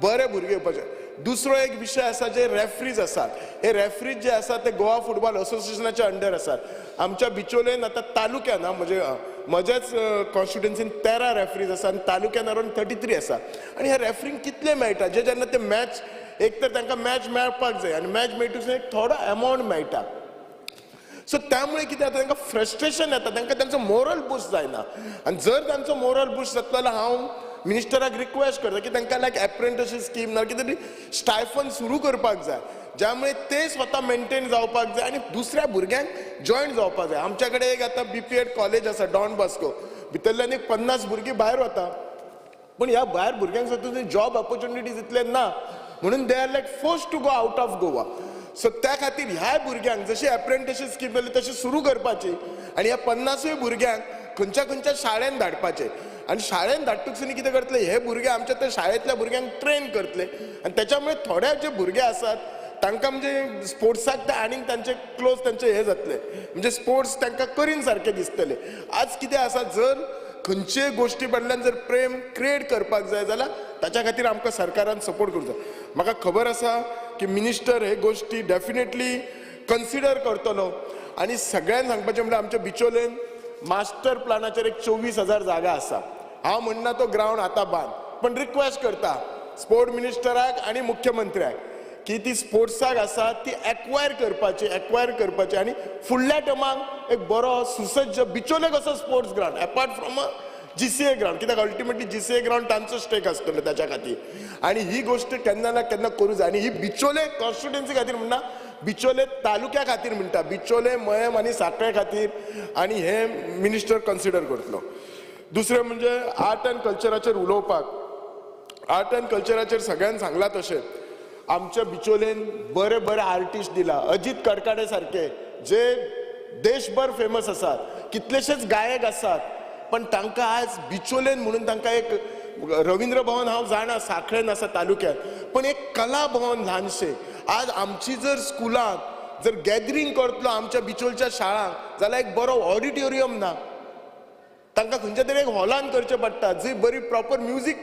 बरे भुरगे येवपाक जाय. दुसरो एक विशय आसा, जे रेफ्रीज आसात, हे रेफ्रीज जे आसात ते गोवा फुटबॉल असोसिएशनाच्या अंडर आसात. आमच्या बिचोलेन आतां तालुक्यान म्हणजे म्हज्याच कॉन्स्टिट्युएन्सीन 13 रेफ्रीज आसा आनी तालुक्यान अरावंड 33 आसा. आनी ह्या रेफ्रींक कितले मेळटा, जे जेन्ना ते मॅच, एक तर तांकां मॅच मेळपाक जाय आनी मॅच मेळटूच एक थोडो एमावंट मेळटा. सो त्यामुळे कितें जाता, तांकां फ्रस्ट्रेशन येता, तांकां तांचो मोरल बुस्ट जायना. आनी जर तांचो मोरल बुस्ट जातलो जाल्यार हांव मिनिस्टराक रिक्वेस्ट करता की तांकां लायक एप्रेंटिसशीप स्कीम ना कितें तरी स्टायफन सुरू करपाक जाय, ज्यामुळे ते स्वता मेंटेन जावपाक जाय आनी दुसऱ्या भुरग्यांक जॉयन जावपाक जाय. आमच्या कडेन एक आतां बीपीएड कॉलेज आसा डॉन बास्को, भितरल्यान एक 50 भुरगीं भायर वता, पूण ह्या भायर भुरग्यांक सुद्दां जॉब ऑपॉर्च्युनिटीज इतले ना, म्हणून they are like force to go out of Goa. So त्या खातीर ह्या भुरग्यांक जशी एप्रेंटिसशीप स्कीम जाली तशी सुरू करपाची आनी ह्या 50 भुरग्यांक खंयच्या खंयच्या शाळेन धाडपाचे. आनी शाळेन धाडटकच कितें करतले, हे भुरगे आमच्या त्या शाळेंतल्या भुरग्यांक ट्रेन करतले आनी त्याच्यामुळे थोड्या जे भुरगे आसात तांकां म्हणजे स्पोर्ट्साक ते आनीक तांचे क्लोज तांचे हे जातले, म्हणजे स्पोर्ट्स तांकां करीन सारके दिसतले. आज कितें आसा, जर खंयचेय गोश्टी कडल्यान जर प्रेम क्रिएट करपाक जाय जाल्यार ताच्या खातीर आमकां सरकारान सपोर्ट करूंक जाय. म्हाका खबर आसा की मिनिस्टर हे गोश्टी डेफिनेटली कन्सिडर करतलो. आनी सगळ्यांक सांगपाचें म्हणल्यार आमच्या बिचोलेन मास्टर प्लानाचेर एक 24,000 जागा आसा. हांव म्हणना तो ग्रावंड आतां बांद, पण रिक्वेस्ट करता स्पोर्ट मिनिस्टराक आनी मुख्यमंत्र्याक की ती स्पोर्ट्साक आसा ती एक्वायर करपाची, एक्वायर करपाची आनी फुडल्या टर्माक एक बरो सुसज्ज बिचोले कसो sports ground apart from a GCA ground, कित्याक अल्टिमेटली जीसीए ग्रावंड तांचो स्टेक आसतलो ताच्या खातीर. आनी ही गोश्ट केन्ना ना केन्ना करूं जाय. आनी ही बिचोले कॉन्स्टिट्युएन्सी खातीर म्हणना, बिचोले तालुक्या खातीर म्हणटा, बिचोले मयम आनी साखळे खातीर, आनी हे मिनिस्टर कन्सिडर करतलो. दुसरें म्हणजे आर्ट अँड कल्चराचेर उलोवपाक, आर्ट अँड कल्चराचेर सगळ्यांनी सांगलां तशें आमच्या बिचोलेन बरे बरे आर्टिस्ट दिला, अजीत कडकाडे सारके जे देशभर फेमस आसात, कितलेशेच गायक आसात, पण तांकां आज बिचोलेन म्हणून तांकां एक रवींद्र भवन हांव जाणा साखळेन आसा तालुक्यात, पण एक कला भवन ल्हानशें. आज आमची जर स्कुलांत जर गॅदरींग करतलो आमच्या बिचोलच्या शाळांक जाल्यार एक बरो ऑडिटोरियम ना, तांकां खंयच्या तरी एक हॉलान करचें पडटा, जंय बरी प्रॉपर म्युजीक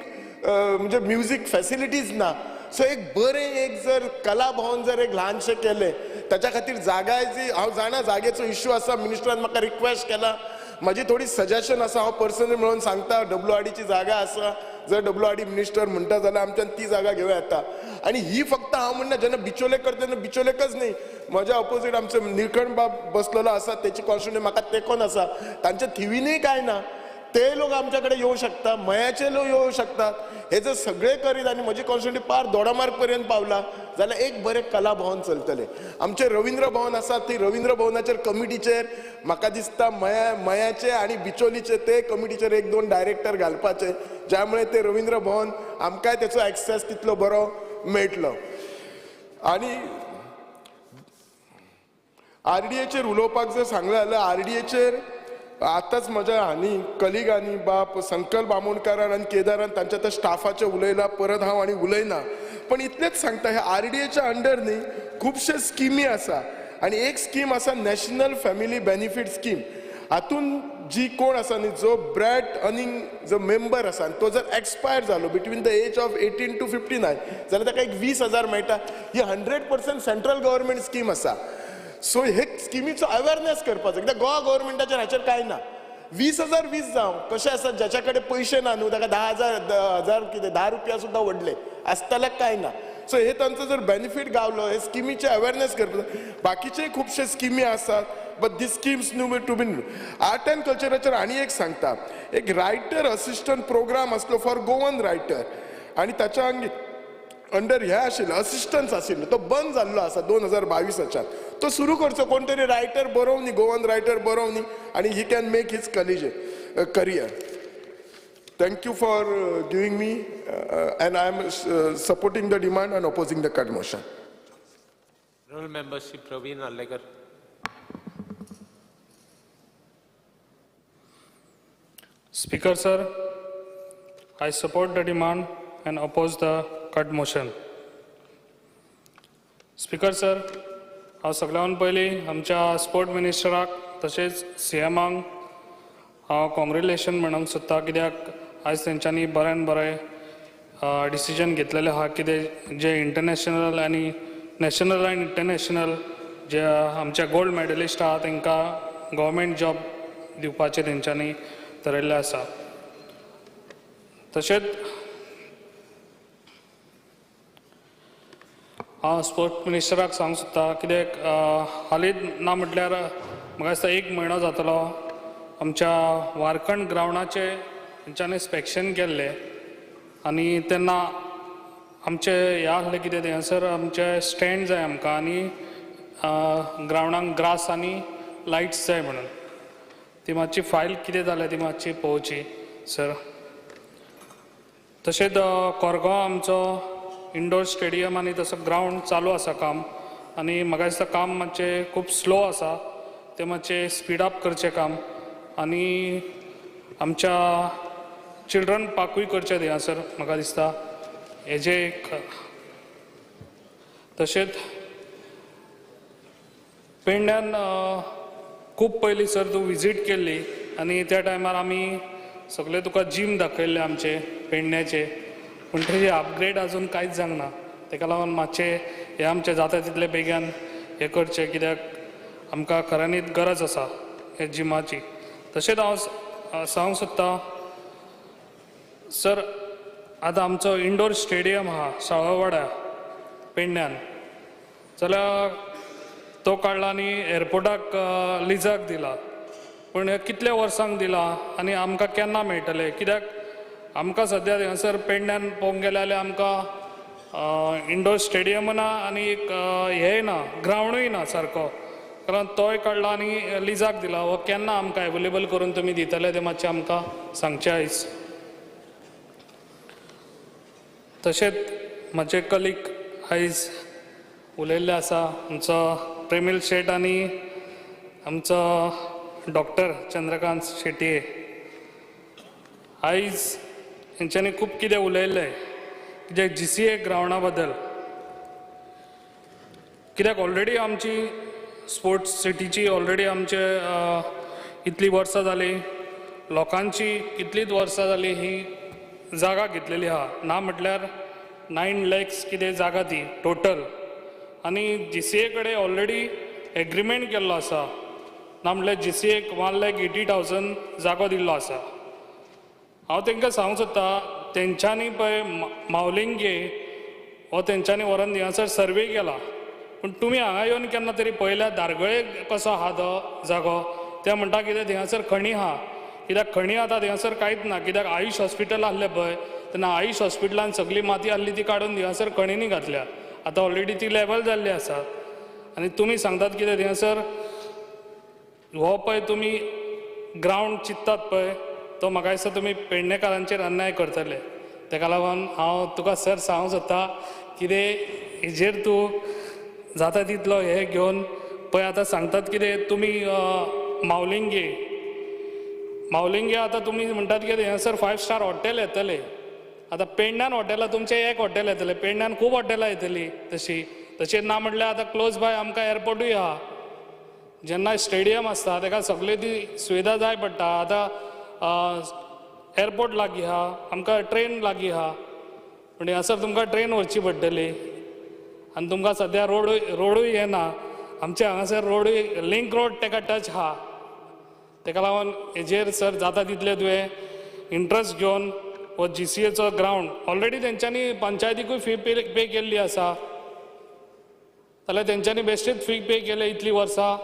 म्हणजे म्युजीक फॅसिलिटीज ना. सो एक बरें एक जर कला भवन जर एक ल्हानशें केलें ताच्या खातीर जागाय जी हांव जाणा जागेचो इश्यू आसा, मिनिस्टरान म्हाका रिक्वेस्ट केला, म्हाजी थोडी सजेशन आसा, हांव पर्सनली म्हणून सांगता डब्ल्यूआरडीची जागा आसा, जर डब्ल्यूआरडी मिनिस्टर म्हणटा जाल्यार आमच्यान ती जागा घेवं येता. आनी ही फक्त हांव म्हणना जेन्ना बिचोले करता तेन्ना बिचोलेकच न्ही, म्हज्या ऑपोजीट आमचो निळकंठ बाब बसलेलो आसा, तेची कॉन्स्टिट्युएन्सी म्हाका तेंकोन आसा, तांच्या थिवीनूय कांय ना, ते लोक आमच्या कडेन येवं शकता, मयाचे लोक येवं शकतात. हे जर सगळे करीत आनी म्हजी कॉन्स्टिट्युएन्सी पार दोडामार्ग पर्यंत पावला जाल्यार एक बरें कला भवन चलतलें. आमचें रवींद्र भवन आसा, ती रवींद्र भवनाचेर कमिटीचेर म्हाका दिसता मयाचे आनी बिचोलीचे ते कमिटीचेर एक दोन डायरेक्टर घालपाचे, ज्यामुळे ते रवींद्र भवन आमकांय तेचो एक्सेस तितलो बरो मेळटलो. आनी आरडीएचेर उलोवपाक जर सांगलें जाल्यार आरडीएचेर आतांच म्हज्या हांणी कलिगांनी बाप संकल्प बामोणकारान आनी केदारान तांच्या त्या स्टाफाचेर उलयला, परत हांव आनी उलयना, पण इतलेंच सांगता, ह्या आरडीएच्या अंडर न्ही खुबशे स्किमी आसा आनी एक स्कीम आसा नॅशनल फॅमिली बेनिफीट स्कीम. हातून जी कोण आसा न्ही जो ब्रॅड अर्निंग जो मेंबर आसा आनी तो जर एक्सपायर जालो between the age of 18 to 59 जाल्यार ताका एक 20,000 मेळटा. ही 100% सेंट्रल गव्हर्मेंट स्कीम आसा. सो हे स्किमीचो अवेरनेस करपाचो, कित्याक गोवा गव्हर्मेंटाचेर हाचेर कांय ना. 20,000 20 जावं कशें आसा, ज्याच्या कडेन पयशे ना न्हू ताका 10,000 कितें 10 रुपया सुद्दां व्हडले आसतल्याक कांय ना. सो हे तांचो जर बेनिफीट गावलो, हे स्किमीचे अवेरनेस करपाचो. बाकीचे खुबशे स्किमी आसात, but these schemes new to be. Art and कल्चराचेर आनी एक सांगता, एक रायटर असिस्टंट प्रोग्राम आसलो फॉर गोवन रायटर आनी ताच्या अंडर हे आशिल्लो असिस्टन्स आशिल्लो, तो बंद जाल्लो आसा 2022च्यान. तो सुरू करचो, कोण तरी रायटर बरोवनी, गोवन रायटर बरोवनी आनी he can make his career. Thank you for giving me and I am supporting the demand and opposing the cut motion. Honourable Member Shri Praveen Arlekar. Speaker sir, I support the demand and oppose the cut motion. Speaker sir, हांव सगळ्यान पयलीं आमच्या स्पोर्ट मिनिस्टराक तशेंच सी एमांक हांव कॉंग्रेच्युलेशन म्हणूंक सोदता, कित्याक आयज तेंच्यांनी बऱ्यान बरें डिसिजन घेतलेलें आहा कितें जे इंटरनॅशनल आनी नॅशनल आनी इंटरनॅशनल जे आमचे गोल्ड मॅडलिस्ट आहा तांकां गव्हर्मेंट जॉब दिवपाचें तेंच्यांनी थरयल्लें आसा. तशेंच हांव स्पोर्ट्स मिनिस्टराक सांगूंक सोदता कित्याक हालींच ना म्हटल्यार म्हाका दिसता 1 म्हयनो जातलो आमच्या वारखंड ग्रावंडाचें तेंच्यांनी इन्स्पेक्शन केल्लें आनी तेन्ना आमचें हें आहलें कितें थंयसर आमचें स्टँड जाय आमकां आनी ग्रावंडाक ग्रास आनी लायट्स जाय म्हणून. ती मातशी फायल कितें जाल्या ती मातशी पळोवची सर. तशेंच कोरगांव आमचो इंडोर स्टेडियम आनी तसो ग्रावंड चालू आसा काम आनी म्हाका दिसता काम मातशें खूब स्लो आसा, तें मातशें स्पीड अप करचें काम आनी आमच्या चिल्ड्रन पार्कूय करचें थंयसर म्हाका दिसता हेजें एक. तशेंच पेडण्यान खूब पयलीं सर तूं विजीट केल्ली आनी त्या टायमार आमी सगळे तुका जीम दाखयल्ले आमचे पेडण्याचे, पूण तेजें अपग्रेड अजून कांयच जावंक ना. तेका लागून मातशें हें आमचें जाता तितले बेगीन हें करचें, कित्याक आमकां खऱ्यांनीच गरज आसा हे जिमाची. तशेंच हांव सांगूंक सोदता सर, आतां आमचो इंडोर स्टेडियम आहा साळवाड्या पेडण्यान, जाल्यार तो काडला आनी एअरपोर्टाक लिजाक दिला, पूण हें कितल्या वर्सांक दिला आनी आमकां केन्ना मेळटलें? कित्याक आमकां सद्या थंयसर पेडण्यान पळोवंक गेलें जाल्यार आमकां इंडोर स्टेडियम ना आनी एक हेंय ना, ग्रावंडूय ना सारको, कारण तोय काडला आनी लिजाक दिला. हो केन्ना आमकां एवेलेबल करून तुमी दितले तें मातशें आमकां सांगचें आयज. तशेंच म्हजे कलीग आयज उलयल्ले आसा, आमचो प्रेमील शेट आनी आमचो डॉक्टर चंद्रकांत शेटये, आयज हेंच्यांनी खूब कितें उलयल्लें जे GCA ग्रावंडा बद्दल, कित्याक ऑलरेडी आमची स्पोर्ट्स सिटीची ऑलरेडी आमचे इतलीं वर्सां जालीं, लोकांची कितलींच वर्सां जालीं ही जागा घेतलेली आहा, ना म्हटल्यार 9 lakhs कितें जागा ती टोटल, आनी GCA कडेन ऑलरेडी एग्रीमेंट केल्लो आसा, ना म्हटल्यार GCA 1,80,000 जागो दिल्लो आसा. हांव तांकां सांगूंक सोदता तेंच्यांनी पळय मावलिंगे हो तेंच्यांनी व्हरोन थंयसर सर्वे केला, पूण तुमी हांगा येवन केन्ना तरी पळयल्यार दारगळे कसो आहा तो जागो, ते म्हणटा कितें थंयसर खणी आहा, कित्याक खणी आतां थंयसर कांयच ना, कित्याक आयुश हॉस्पिटल आहलें पळय तेन्ना आयुश हॉस्पिटलान सगळी माती आहली ती काडून थंयसर खणींनी घातल्या, आतां ऑलरेडी ती लेवल जाल्ली आसा. आनी तुमी सांगतात कितें थंयसर हो पळय तुमी ग्रावंड चिंततात पळय तो म्हाका दिसता तुमी पेडणेकारांचेर अन्याय करतले. तेका लागून हांव तुका सर सांगूंक सोदता कितें हेजेर तूं जाता तितलो हें घेवन पळय. आतां सांगतात कितें तुमी मावलिंगे मावलिंगे आतां तुमी म्हणटात कितें हांगासर 5 स्टार हॉटेल येतलें. आतां पेडण्यान हॉटेलां तुमचें एक हॉटेल येतलें, पेडण्यान खूब हॉटेलां येतलीं तशीं. तशें ना म्हटल्यार आतां क्लोज बाय आमकां एअरपोर्टूय आहा. जेन्ना स्टेडियम आसता तेका सगळी ती सुविधा जाय पडटा. आतां एअरपोर्ट लागीं आहा, आमकां ट्रेन लागीं आहा, पूण हांगासर तुमकां ट्रेन व्हरची पडटली आनी तुमकां सद्या रोडूय येना. आमच्या हांगासर रोडूय लिंक रोड तेका टच आहा. तेका लागून हेजेर सर जाता तितलें तुवें इंट्रस्ट घेवन हो GCAचो ग्रावंड ऑलरेडी तेंच्यांनी पंचायतीकूय फी पे केल्ली आसा, जाल्यार तेंच्यांनी बेश्टीच फी पे केले इतलीं वर्सां.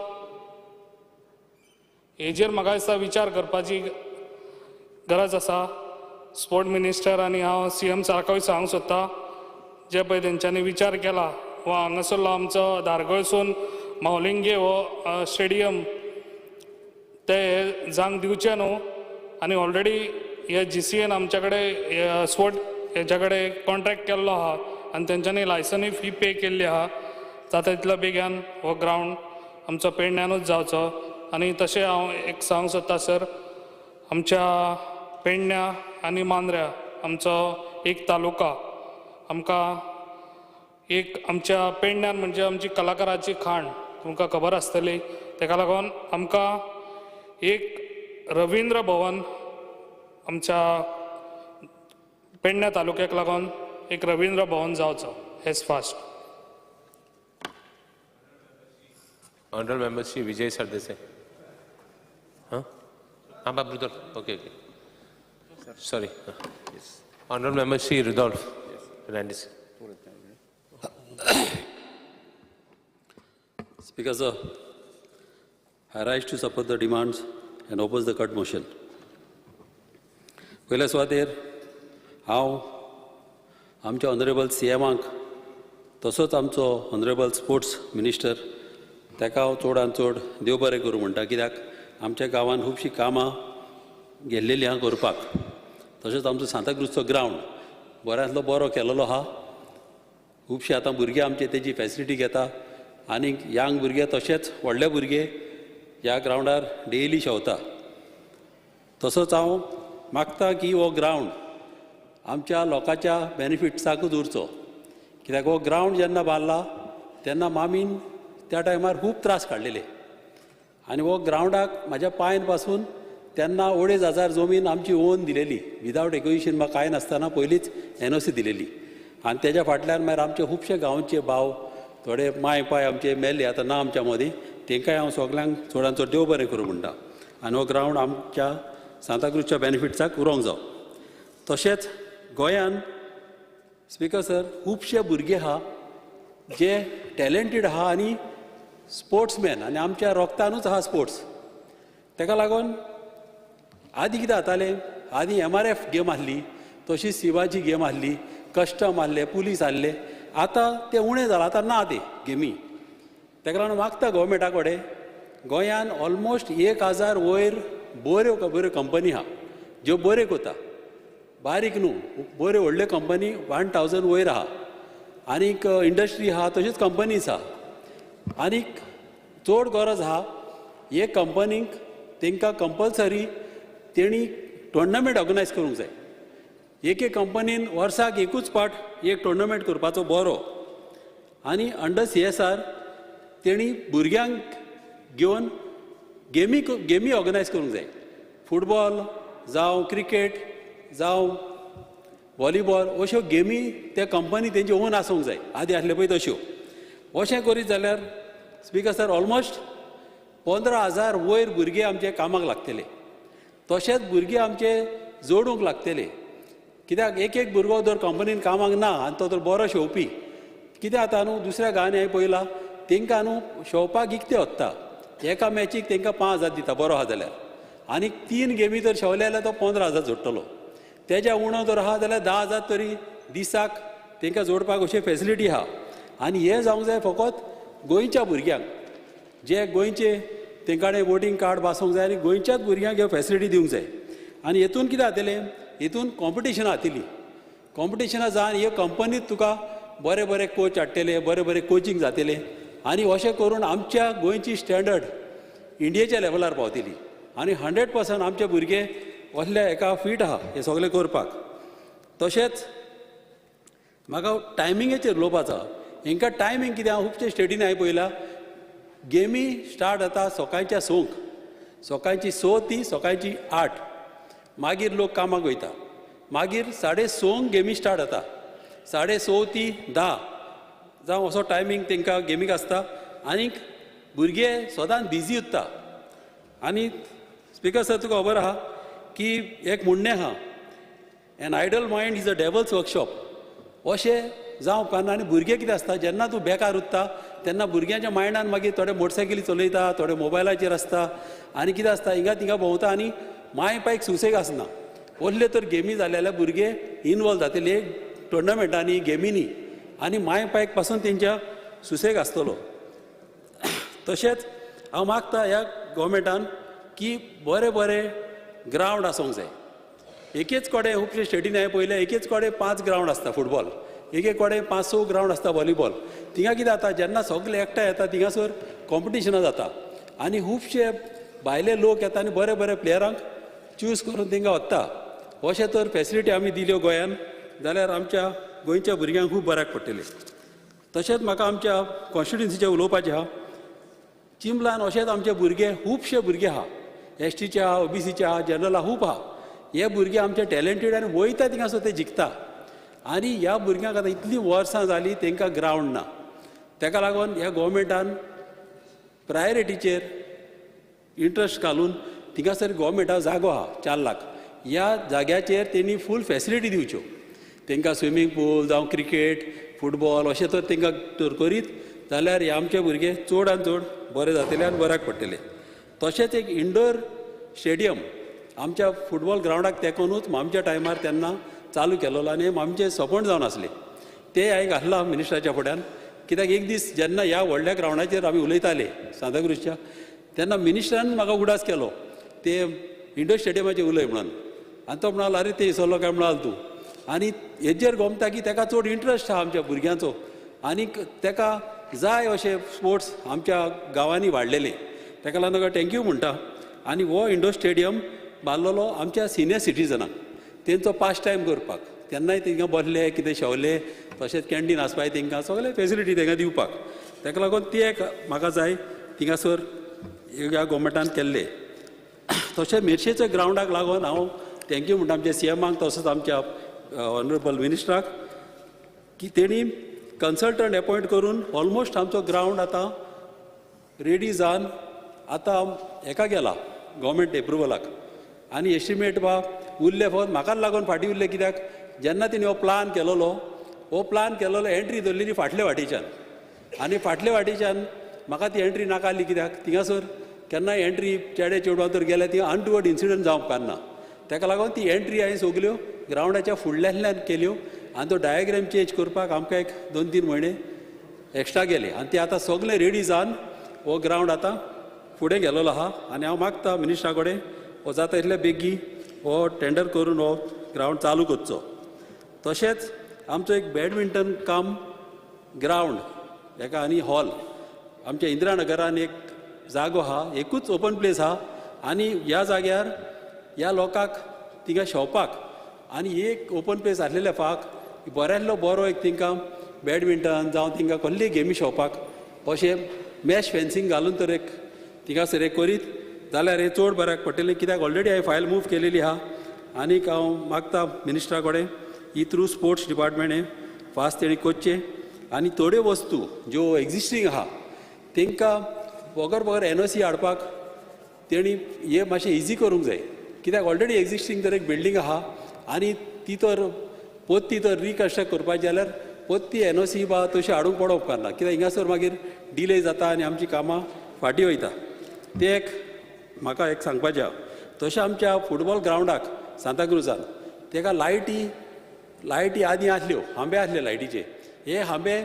हेजेर म्हाका दिसता विचार करपाची गरज आसा. स्पोर्ट मिनिस्टर आनी हांव CM सारकोय सांगूंक सोदता जे पळय तेंच्यांनी विचार केला वा हांगासरलो आमचो धारगळसून मावलिंगे हो स्टेडियम ते जावंक दिवचे न्हू. आनी ऑलरेडी हे GCAन आमच्या कडेन स्पोर्ट हेच्या कडेन कॉन्ट्रॅक्ट केल्लो आहा आनी तेंच्यांनी लायसनूय फी पे केल्ली आहा. जाता तितलो बेगीन हो ग्रावंड आमचो पेडण्यानूच जावचो. आनी तशें हांव एक सांगूंक सोदता सर, आमच्या पेडण्या आनी मांद्र्या आमचो एक तालुका, आमकां एक आमच्या पेडण्यान म्हणजे आमची कलाकाराची खाण तुमकां खबर आसतली. तेका लागून आमकां एक रवींद्र भवन आमच्या पेडण्या तालुक्याक लागून एक रवींद्र भवन जावचो as fast. Honourable member Shri Vijay Sardesai. हां बाब Rudolf, okay okay, sorry. Honourable member Shri Rudolf Fernandes. Speaker sir, I rise to support the demands and oppose the cut motion. पयल्या सुवातेर हांव आमच्या ऑनरेबल CMांक तसोच आमचो ऑनरेबल स्पोर्ट्स मिनिस्टर ताका हांव चडान चड देव बरें करूं म्हणटा, कित्याक आमच्या गांवांत खुबशीं कामां गेल्लेलीं आहा करपाक. तशेंच आमचो सांताक्रूजचो ग्रावंड बऱ्यांतलो बरो केलेलो आहा. खुबशीं आतां भुरगीं आमचे तेजी फॅसिलिटी घेता आनी यंग भुरगे तशेंच व्हडले भुरगे ह्या ग्रावंडार डेली शेवता. तसोच हांव मागता की हो ग्रावंड आमच्या लोकांच्या बेनिफिट्साकूच उरचो, कित्याक हो ग्रावंड जेन्ना बांदला तेन्ना मामीन त्या टायमार खूब त्रास काडलेले आनी हो ग्रावंडाक म्हाज्या पांयन पासून तेन्ना 2,500 जमीन आमची ओन दिलेली विदावट एक्विजिशन बा कांय नासतना पयलींच NOC दिलेली. आनी तेज्या फाटल्यान मागीर आमचे खुबशे गांवचे भाव थोडे माय पाय आमचे मेल्ले आतां ना आमच्या मदीं, तेंकांय हांव सगल्यांक चडान चड देव बरें करूं म्हणटा आनी हो ग्रावंड आमच्या सांताक्रूजच्या बेनिफिट्साक उरोंक जावो. तशेंच गोंयान स्पीकर सर खुबशे भुरगे आहा जे टॅलेंटेड आहा आनी स्पोर्ट्समॅन आनी आमच्या रोगतानूच आहा स्पोर्ट्स. तेका लागून आदी कितें जातालें, आदी MRF game आहली, तशीच शिवाजी गेम आहली, कस्टम आहले, पुलीस आहले. आतां ते उणें जालां, आतां ना ते गेमी. तेका लागून मागता गोवोरमेंटा कडेन गोंयान ऑलमोस्ट 1,000 वयर बऱ्यो बऱ्यो कंपनी आहा ज्यो बऱ्यो कोता, बारीक न्हू बऱ्यो व्हडल्यो कंपनी 1,000 वयर आहा आनीक इंडस्ट्री आहा तश्योच कंपनीज आहा. आनीक चड गरज आहा हे कंपनीक तांकां कंपलसरी तेणी टोर्नामेंट ऑर्गनायज करूंक जाय. एक एक कंपनीन वर्साक एकूच पाट एक टोर्नामेंट करपाचो बरो आनी अंडर CSR तेणी भुरग्यांक घेवन गेमी ऑर्गनायज करूंक जाय. फुटबॉल जावं क्रिकेट जावं व्हॉलीबॉल अश्यो गेमी त्या कंपनी तेंची ओन आसूंक जाय, आदी आसले पळय तश्यो. अशें करीत जाल्यार स्पीकर सर ऑलमोस्ट 15,000 वयर भुरगे आमचे कामाक लागतले, तशेंच भुरगे आमचे जोडूंक लागतले. कित्याक एक एक भुरगो जर कंपनीन कामाक ना आनी तो तर बरो शेवपी, कितें जाता न्हू दुसऱ्या गांवांनी हांवें पळयलां तांकां न्हू शेवपाक इकते वता, एका मॅचीक तांकां 5,000 दिता बरो आहा जाल्यार, आनी 3 गेमी जर शेवले जाल्यार तो 15,000 जोडटलो. तेज्या उणो जर आहा जाल्यार 10,000 तरी दिसाक तांकां जोडपाक अशी फेसिलिटी आहा. आनी हें जावंक जाय फकत गोंयच्या भुरग्यांक, जे गोंयचे तेंकाणे वोटींग कार्ड बासूंक जाय आनी गोंयच्याच भुरग्यांक ह्यो फेसिलिटी दिवंक जाय. आनी हेतून कितें जातलें, हेतून कॉम्पिटिशनां जातली, कॉम्पिटिशनां जावन हे कंपनीत तुका बरे बरे कोच हाडटले, बरे बरे कोचिंग जातले आनी अशें करून आमच्या गोंयची स्टँडर्ड इंडियेच्या लेवलार पावतली आनी 100% आमचे भुरगे असल्या एका फीट आहा हें सगळें करपाक. तशेंच म्हाका टायमिंगेचेर उलोवपाचो आहा. हेंकां टायमींग कितें आहा, खुबशे स्टेटीन हांवें पळयलां गेमी स्टार्ट जाता सकाळच्या 6, सकाळची 6 ती सकाळची 8, मागीर लोक कामाक वयता, मागीर 6:30 गेमी स्टार्ट जाता, 6:30 ती 10 जावं असो टायमींग तांकां गेमीक आसता आनीक भुरगे सदांच बिजी उरता. आनी स्पिकर सर तुका खबर आहा की एक म्हणणें आहा, an idle mind is a devil's workshop. अशें जावं उपकारना. आनी भुरगे कितें आसता, जेन्ना तूं बेकार उरता तेन्ना भुरग्यांच्या मायंडान मागीर थोडे मोटरसायकली चलयता, थोडे मोबायलाचेर आसता आनी कितें आसता हिंगा थिंगा भोंवता आनी माय पायक सुसेग आसना. ओल्ले तर गेमी जाले जाल्यार भुरगे इनवॉल्व जातले टुर्नामेंटांनी गेमींनी आनी माय पायक पासून तेंच्या सुसेग आसतलो. तशेंच हांव मागता ह्या गोवोरमेंटान की बरे बरे ग्रावंड आसूंक जाय. एकेच कडेन खुबशे स्टेटीन हांवें पळयलें एकेच कडेन 5 ग्रावंड आसता फुटबॉल, एके कडेन 5-6 ग्रावंड आसता व्हॉलीबॉल. थिंगा कितें जाता, जेन्ना सगळे एकठांय येता थिंगासर कॉम्पिटिशनां जाता आनी खुबशे भायले लोक येता आनी बरे बरे प्लेयरांक चूज करून थिंगा वता. अशें तर फेसिलिटी आमी दिल्यो गोंयान जाल्यार आमच्या गोंयच्या भुरग्यांक खूब बऱ्याक पडटलें. तशेंच म्हाका आमच्या कॉन्स्टिट्युन्सीचें उलोवपाचें आहा. चिंबलान अशेंच आमचे भुरगे खुबशे भुरगे आहा, एसटीचे आहा, ओबीसीचे आहा, जनरल आहा, खूब आहा. हे भुरगे आमचे टॅलेंटेड आनी वयता थिंगासर ते जिखता. आनी ह्या भुरग्यांक आतां इतलीं वर्सां जालीं तांकां ग्रावंड ना. ताका लागून ह्या गोवोरमेंटान प्रायोरिटीचेर इंट्रस्ट घालून थिंगासर गोवोरमेंटा जागो आहा 4 लाख, ह्या जाग्याचेर तेणी फूल फेसिलिटी दिवच्यो. तांकां स्विमींग पूल जावं क्रिकेट फुटबॉल अशें तर तांकां तर करीत जाल्यार हे आमचे भुरगे चड आनी चड बरे जातले आनी बऱ्याक पडटले. तशेंच एक इंडोर स्टेडियम आमच्या फुटबॉल ग्रावंडाक तेंकोनूच आमच्या टायमार तेन्ना चालू केलेलो आनी आमचें सपन जावन आसलें तें हांवें घातलां मिनिस्टराच्या फुड्यान. कित्याक एक दीस जेन्ना ह्या व्हडल्या ग्रावंडाचेर आमी उलयताले सांताक्रूजच्या तेन्ना मिनिस्टरान म्हाका उगडास केलो ते इंडोर स्टेडियमाचेर उलय म्हणून, आनी तो म्हणालो अरे ते इसरलो काय म्हणाल तूं. आनी हेजेर गोमता की ताका चड इंट्रस्ट आहा आमच्या भुरग्यांचो आनी ताका जाय अशे स्पोर्ट्स आमच्या गांवांनी वाडलेले, ताका लागून ताका thank you म्हणटा. आनी हो इंडोर स्टेडियम बांदलेलो आमच्या सिनियर सिटीजनांक तेंचो पास टायम करपाक, तेन्नाय तांकां बसले कितें शेवले तशेंच कॅन्टीन आसपाक तांकां सगळे फेसिलिटी तांकां दिवपाक, ताका लागून ती एक म्हाका जाय थिंगासर ह्या गोवोरमेंटान केल्ले. तशें मेरशेच्या ग्रावंडाक लागून हांव thank you म्हणटा आमच्या सी एमाक तसोच आमच्या ऑनरेबल मिनिस्टराक की तेणी कन्सल्टंट एपॉयंट करून ऑलमोस्ट आमचो ग्रावंड आतां रेडी जावन आतां हेका गेला गोवोरमेंट एप्रुवलाक. आनी एस्टिमेट बा उरले फक्त म्हाकाच लागून फाटीं उरले, कित्याक जेन्ना तेणी हो प्लान केलोलो, हो प्लान केलोलो एंट्री धरलेली फाटले वाटेच्यान आनी फाटले वाटेच्यान म्हाका ती एंट्री नाका आसली, कित्याक थिंगासर केन्नाय एंट्री चेडे चेडवां तर गेल्या ती अनटुवर्ड इन्सिडंट जावंक उपकारना. ताका लागून ती एंट्री हांवें सगल्यो ग्रावंडाच्या फुडल्यांतल्यान केल्यो आनी तो डायग्राम चेंज करपाक आमकां एक 2-3 म्हयने एक्स्ट्रा गेले आनी ते आतां सगळे रेडी जावन हो ग्रावंड आतां फुडें गेलोलो आहा. आनी हांव मागता मिनिस्टरा कडेन हो जाता इतले बेगी हो टेंडर करून हो ग्रावंड चालू करचो. तशेंच आमचो एक बॅडमिंटन काम ग्रावंड हेका आनी हॉल आमच्या इंदिरा नगरान एक जागो आहा, एकूच ओपन प्लेस आहा आनी ह्या जाग्यार ह्या लोकांक थिंगा शेवपाक आनी एक ओपन प्लेस आसलेल्या फाक बऱ्यांतलो बरो एक तिंकां बॅडमिंटन जावं तिंकां कसली गेमी शेवपाक अशें मॅश फेन्सींग घालून तर एक थिंगासर एक करीत जाल्यार हें चड बऱ्याक पडटलें, कित्याक ऑलरेडी हांवें फायल मूव केलेली आहा. आनीक हांव मागता मिनिस्टरा कडेन ही थ्रू स्पोर्ट्स डिपार्टमेंट हें फास्ट तेणी करचें आनी थोड्यो वस्तू ज्यो एग्जिस्टींग आहा तांकां बगर बगर एनओसी हाडपाक तेणी हें मातशें इजी करूंक जाय, कित्याक ऑलरेडी एग्जिस्टींग तर एक बिल्डींग आहा आनी ती तर पोत्ती तर रिकन्स्ट्रक्ट करपाची जाल्यार पोत्ती एनओसी बा तशी हाडूंक पडोवंक उपकारना, कित्याक हिंगासर मागीर डिले जाता आनी आमची कामां फाटीं वयता. तें एक म्हाका एक सांगपाचें आहा. तशें आमच्या फुटबॉल ग्रावंडाक सांताक्रुजान ताका लायटी आदीं आसल्यो, हांबे आसले लायटीचे, हे हांबे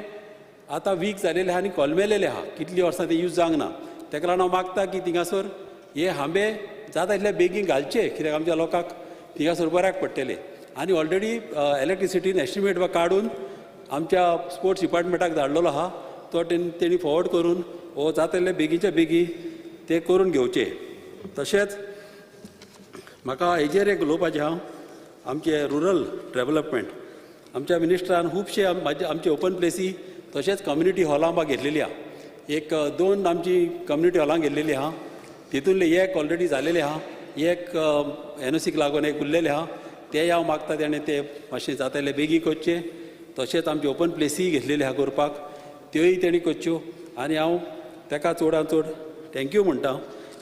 आतां वीक जालेले आहा आनी कोलमेलेले आहा, कितलीं वर्सां ते यूज जावंक ना. ताका लागून हांव मागता की थिंगासर हे हांबे जाता इतले बेगीन घालचे, कित्याक आमच्या लोकांक थिंगासर बऱ्याक पडटलें. आनी ऑलरेडी इलेक्ट्रिसिटीन एस्टिमेट काडून आमच्या स्पोर्ट्स डिपार्टमेंटाक धाडलेलो आहा, तो तेणी फॉरवर्ड करून हो जातले बेगीच्या बेगी ते करून घेवचे. तशेंच म्हाका हेजेर एक उलोवपाचें आहा, आमचे रुरल डेवलपमेंट आमच्या मिनिस्टरान खुबशे आमचे ओपन प्लेसी तशेंच कम्युनिटी हॉलां बा घेतलेली आहा. एक दोन आमची कम्युनिटी हॉलां घेतलेली आहा, तितूंतले एक ऑलरेडी जालेले आहा, एक एनओसीक लागून एक उरलेले आहा, तेय हांव मागता तेणें ते मातशें जाताले बेगी करचें. तशेंच आमचे ओपन प्लेसीय घेतलेली आहा करपाक, त्योय तेणी करच्यो आनी हांव ताका चडान चड thank you म्हणटा,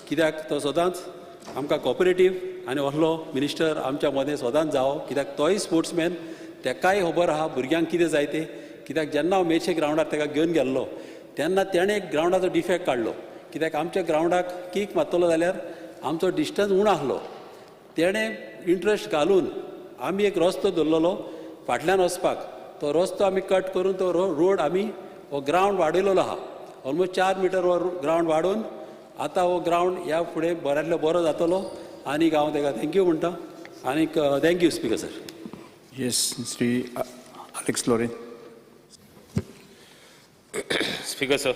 कित्याक तो सदांच आमकां कॉपरेटीव आनी असलो मिनिस्टर आमच्या मदें सदांच जावो, कित्याक तोय स्पोर्ट्समॅन, तेकाय खबर आहा भुरग्यांक कितें जाय तें. कित्याक जेन्ना हांव मेरशे ग्रावंडार तेका घेवन गेल्लो तेन्ना तेणें एक ग्रावंडाचो डिफेक्ट काडलो, कित्याक आमच्या ग्रावंडाक कीक मारतलो जाल्यार आमचो डिस्टन्स उणो आसलो, तेणें इंट्रस्ट घालून आमी एक रस्तो दवरलेलो फाटल्यान वचपाक, तो रस्तो आमी कट करून तो रोड आमी हो ग्रावंड वाडयलेलो आहा, ऑलमोस्ट 4 मिटर हो ग्रावंड वाडोवन आतां हो ग्रावंड ह्या फुडें बऱ्यांतलो बरो जातलो आनी हांव तेका thank you म्हणटा आनीक thank you speaker sir. Yes, Shri Alex Lourenco. Speaker sir,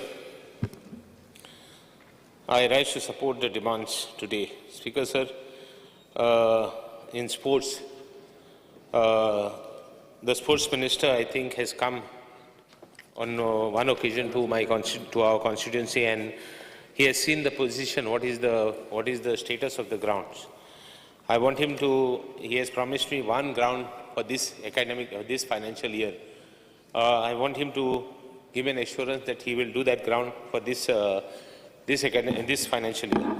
I rise to support the demands today. Speaker sir, in sports, the sports minister, I think, has come on one occasion to my to our constituency, and he has seen the position, what is the status of the grounds. I want him to, he has promised me one ground for this academic, this financial year. I want him to give an assurance that he will do that ground for this this financial year.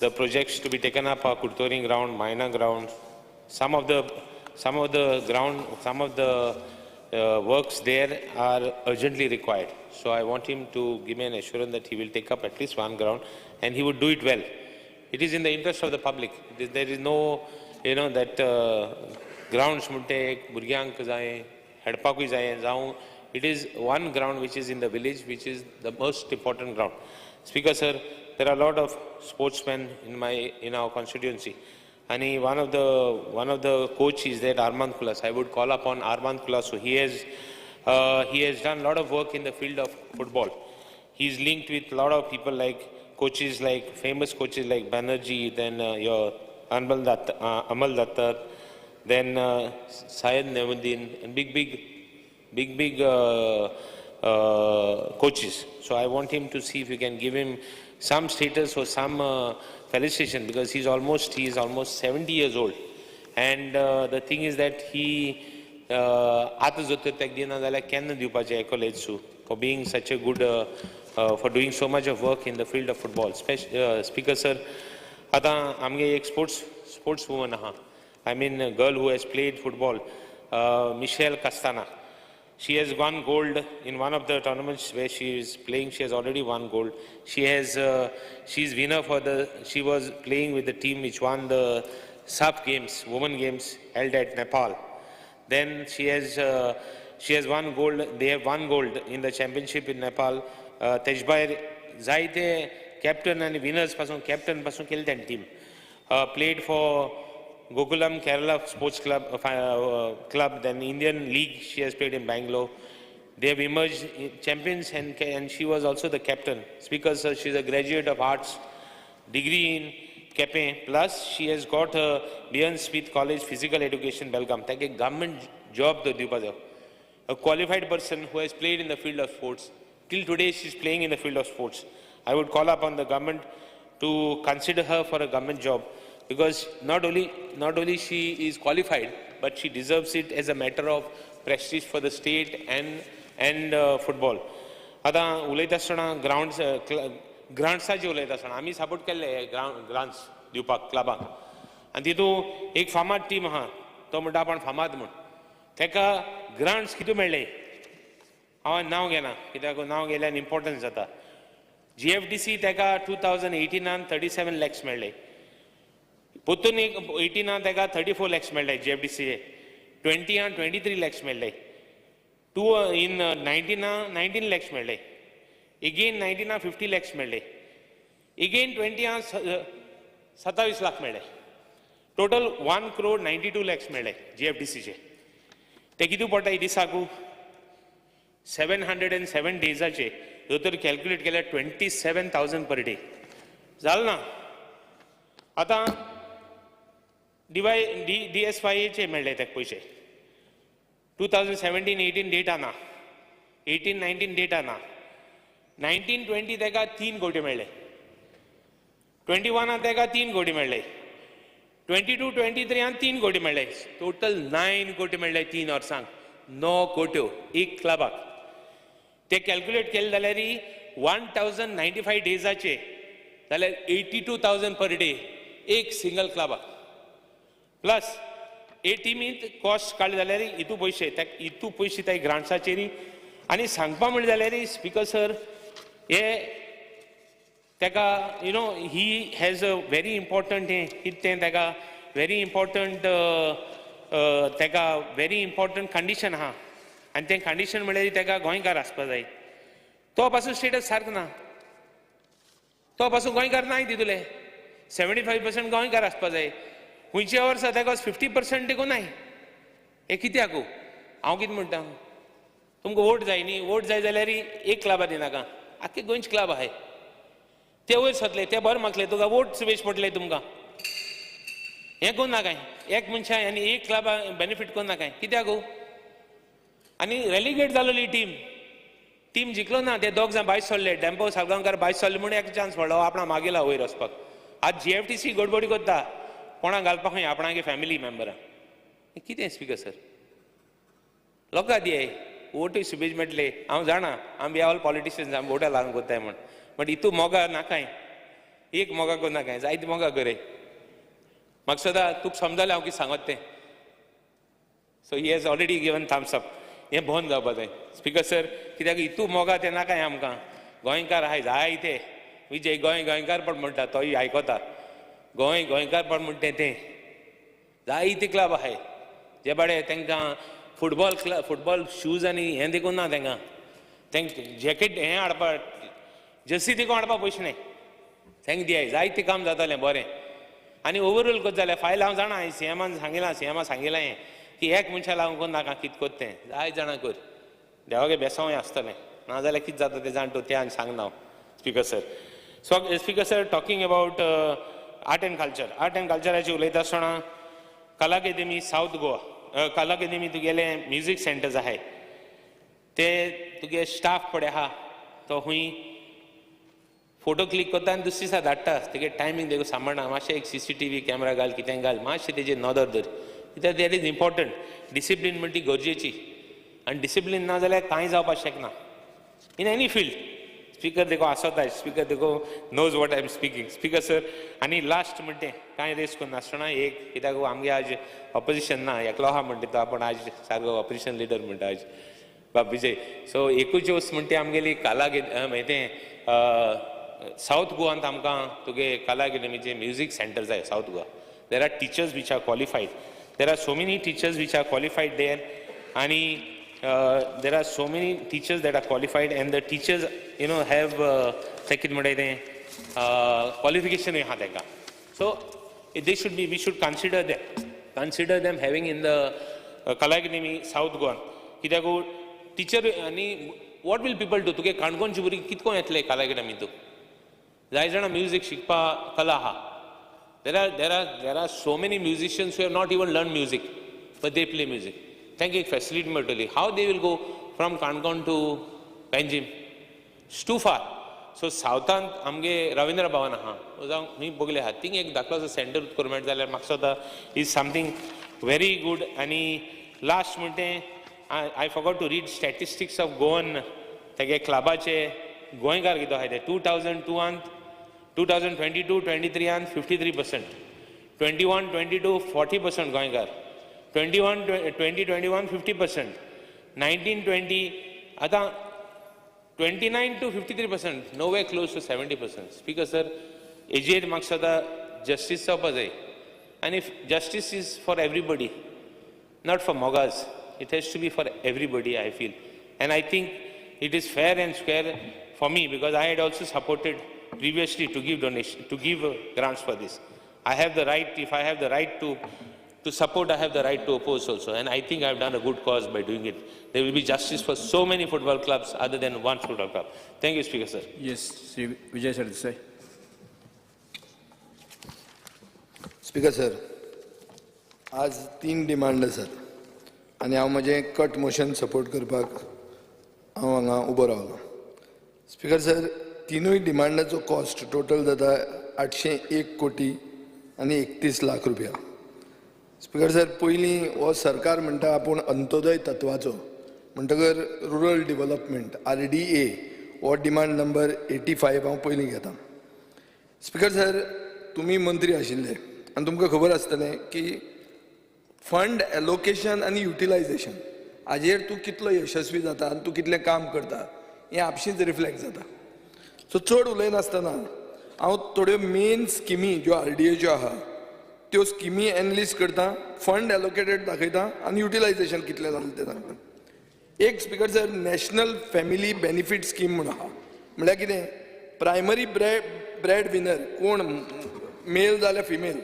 The projects to be taken up are Kurtoring ground, Maina ground. Some of the ground, some of the works there are urgently required. So I want him to give me an assurance that he will take up at least one ground and he would do it well. It is in the interest of the public. There is no, you know, that grounds munte burgyank jaye, hedpakuy jaye, jaun. It is one ground which is in the village, which is the most important ground. Speaker sir, there are a lot of sportsmen in our constituency. And he, one of the coach is that Armand Kulas. I would call upon Armand Kulas. So he has done a lot of work in the field of football. He is linked with a lot of people like coaches, like famous coaches like Banerjee, then your Amal Datta, then Syed Nemuddin, and big coaches. So I want him to see if you can give him some status or some felicitation, because he is almost 70 years old, and the thing is that he for being such a good for doing so much of work in the field of football. Speaker sir, आता आमगे एक sports woman आहा, I mean a girl who has played football, Michelle Castana. She has won gold in one of the tournaments where she is playing. She has already won gold. She has, she is winner for the, she was playing with the team which won the SAF Games, Women Games held at Nepal. Then she has won gold. They have won gold in the championship in Nepal. Tejbhair Zaite captain and winners pasun captain pasun killed that team. Played for Gokulam Kerala Sports Club, then Indian League she has played in Bangalore. They have emerged champions, and she was also the captain. Speaker sir, she is a graduate of arts, degree in Kepe, plus she has got a Bjorn Smith College Physical Education, Belgaum. Take a government job, a qualified person who has played in the field of sports. Till today she is playing in the field of sports. I would call upon the government to consider her for a government job, because not only she is qualified, but she deserves it as a matter of prestige for the state and football. आता उलयता आसतना ग्रावंड ग्रांट्साचे उलयता आसतना आमी सपोर्ट केल्ले ग्रांट्स दिवपाक क्लबांक, आनी तितूंत एक फामाद टीम आहा, तो म्हणटा आपूण फामाद म्हूण, ताका ग्रांट्स कितें मेळ्ळे हांव नांव घेना कित्याक नांव घेल्यार इम्पोर्टन्स जाता. GFDC ताका 2018 37 लॅक्स मेळ्ळे, पोतून एक 18 ताका 34 लॅक्स मेळ्ळे GFDC, 20 23 lakhs मेळ्ळे, 19 19 लॅक्स मेळ्ळे, एगेन 19 50 लॅक्स मेळ्ळे, एगेन 20 27 लाख मेळ्ळे. टोटल 1 crore 92 lakhs मेळ्ळे जीएफडीसीचे. ते कितू पडटा दिसाकू 707 डेजाचे जर तर कॅल्क्युलेट केल्यार 27,000 पर डे जाल ना. आतां डीवाय डी डी एस वायचे मेळ्ळे तेका पयशे 2017-18 डेटा ना, 18-19 डेटा ना, 19-20 तेका 3 कोटी मेळ्ळे, 21 तेका 3 कोटी मेळ्ळे, 22-23 3 कोटी मेळ्ळे, टोटल 9 कोटी मेळ्ळे 3 वर्सांक, 9 कोट्यो एक क्लबाक. ते कॅल्क्युलेट केले जाल्यार 1095 डेजाचे जाल्यार 82,000 पर डे एक सिंगल क्लबाक. प्लस ए टिमींत कॉस्ट काडले जाल्यार हितू पयशे हितू पयशे त्या ग्रांट्साचेर. आनी सांगपा म्हणलें जाल्यार स्पिकर सर हे ताका you know he has a very important हें कितें तें ताका व्हेरी इम्पॉर्टंट ताका व्हेरी इम्पॉर्टंट कंडिशन आहा आनी तें कंडिशन म्हणल्यार ताका गोंयकार आसपा जाय. तो पासून स्टेटस सारको ना, तो पासून गोंयकार नाय तितूले 75% गोंयकार आसपा जाय. खंयच्या वर्सा ताका 50% देखून नाय. हें कित्याकू हांव कितें म्हणटा, तुमकां वोट जाय न्ही, वोट जाय जाल्यार एक क्लबा दिनाका, आख्खे गोंयचे क्लब आहाय ते वयर सरले ते बरें मागले तुका वोट वेस्ट पडले तुमकां. हें करूं नाकाय एक मनशां आनी एक क्लबा बेनिफीट करूं नाकाय कित्याकू. आनी रेलिगेट जालोली टीम टीम जिखलो ना, ते दोग जाण भायर सरले, डेम्पो साळगांवकार भायर सरले म्हूण एक चान्स पडलो आपणा मागेला वयर वचपाक. आज जीएफटीसी गडबडी करता कोणाक घालपाक खंय आपणागे फॅमिली मेंबरां. कितें स्पिकर सर लोकां दियाय वोटूय सुबेज मेळटले. हांव जाणा आमी ऑल पॉलिटिशियन्स आमी वोटां लागून करताय म्हूण, बट हितू मोगा नाकाय, एक मोगा करूं नाकाय, जायते मोगा करे. म्हाका सदां तुका समजलें हांव कितें सांगत तें. So he has already given thumbs up. हें बंद जावपा जाय स्पिकर सर, कित्याक हितू मोगा तें नाकाय आमकां. गोंयकार आहाय जायते, विजय गोंय गोंयकारपण म्हणटा तोय आयकता, गोंय गोंयकारपण म्हणटा तें जायते क्लब आहाय जे बाडे तांकां फुटबॉल क्लब फुटबॉल शूज आनी हें देखून ना तांकां, तांकां जॅकेट हें हाडपा जर्सी देखून हाडपा पयशे न्हय, तांकां दियाय जायतें काम जातालें बरें. आनी ओवरऑल कशें जालें फायल हांव जाणा, सीएमान सांगिलां, सीएमान सांगिलां हें की एक मनशा लागून करूं नाका कितें करता तें, जाय जाणां कर, देवागे बेसांवूय आसतलें, नाजाल्यार कितें जाता तें जाण तूं तें आनी सांगना हांव speaker sir. So speaker sir talking about art and culture, art and कल्चराची उलयता आसतना कला अकादमी सावथ गोवा, कला अकादमी तुगेले म्युजीक सेंटर्स आहाय ते तुगे स्टाफ पळय आहा तो खूंय फोटो क्लिक करता आनी दुसरे दिसा धाडटा, तुगे टायमींग देखून सांबाळना. मातशें एक CCTV camera घाल, कितें घाल, मातशें तेजेर नदर धर, कित्याक that is important. Discipline म्हणटा ती गरजेची आनी डिसिप्लीन ना जाल्यार कांय जावपाक शकना इन एनी फिल्ड. स्पीकर देखो आसता, स्पीकर देखो knows what I am speaking speaker sir. आनी लास्ट म्हणटे कांय रेस करून नासतना एक कित्याक आमगे आज ऑपोजिशन ना, एकलो आहा म्हणटा तो आपूण आज सारको ऑपोजिशन लिडर म्हणटा आज बाब विजय. सो एकूच वस्त म्हणटा आमगेली कला तें सावथ गोवांत आमकां तुगे कला अकादमीचे म्युजीक सेंटर जाय south Goa. There are teachers which are qualified, there are so many teachers which are qualified there, आनी there are so many teachers that are qualified and the teachers you know have ते कितें म्हणटाय तें क्वॉलिफिकेशनूय आहा तांकां. So they should be, we should consider them, consider them having in the Kala academy south गोवान. कित्याक टिचर आनी what will people do, तुगे काणकोणची भुरगीं कितको येतले कला अकादमी तूं, जाय जाणां म्युजीक शिकपा कला आहा. There are so many musicians who have not even learn music but they play music, तांकां एक फॅसिलिटी मेळटली. How they will go from Canacona to Panjim, it's too far. So सावथांत आमगे रविंद्र भवन आहा जावं खंय बगले आहा, थिंग एक धाकलोसो सेंटर करूं मेळटा जाल्यार म्हाका दिसता is something very good. आनी last म्हणटे I forgot to read statistics of Goan तेगे क्लबाचे गोंयकार कितें आहाय ते 2002 2022-23 53%, 21-22 40% गोंयकार, 21-2021 50%, 19-20 आतां 29 to 53%, no way close to 70%. Speaker sir एजेर म्हाका दिसता जस्टीस जावपा जाय आनी justice is for everybody, not for mogas. It has to be for everybody, I feel. And I think it is fair and square for me because I had also supported previously to give donation, to give grants for this. I have the right, if I have the right to support, I have the right to oppose also. And I think I have done a good cause by doing it. There will be justice for so many football clubs other than one football club. Thank you, Speaker, sir. Yes, Shri Vijay Sardesai. Speaker sir, आज 3 डिमांड आसात आनी हांव म्हजें कट मोशन सपोर्ट करपाक हांव हांगा उबो रावलो. स्पीकर सर, 3 डिमांडाचो कॉस्ट टोटल जाता 801 कोटी आनी 31 लाख रुपया. स्पीकर सर, पयलीं हो सरकार म्हणटा आपूण अंत्योदय तत्वाचो, म्हणटकर रुरल डिवलपमेंट RDA हो डिमांड नंबर 85 हांव पयलीं घेता. स्पीकर सर, तुमी मंत्री आशिल्ले आनी तुमकां खबर आसतलें की फंड एलोकेशन आनी युटिलायजेशन हाजेर तूं कितलो यशस्वी जाता आनी तूं कितलें काम करता हें आपशींच रिफ्लेक्ट जाता. सो चड उलयनासतना हांव थोड्यो मेन स्किमी ज्यो RDAच्यो आहा त्यो स्किमी एनलिस्ट करता, फंड एलोकेटेड दाखयता आनी युटिलायजेशन कितलें जालें तें सांगता. एक speaker sir, national family benefit scheme म्हूण आहा. म्हणल्यार कितें, प्रायमरी ब्रेड विनर कोण मेल जाल्यार फिमेल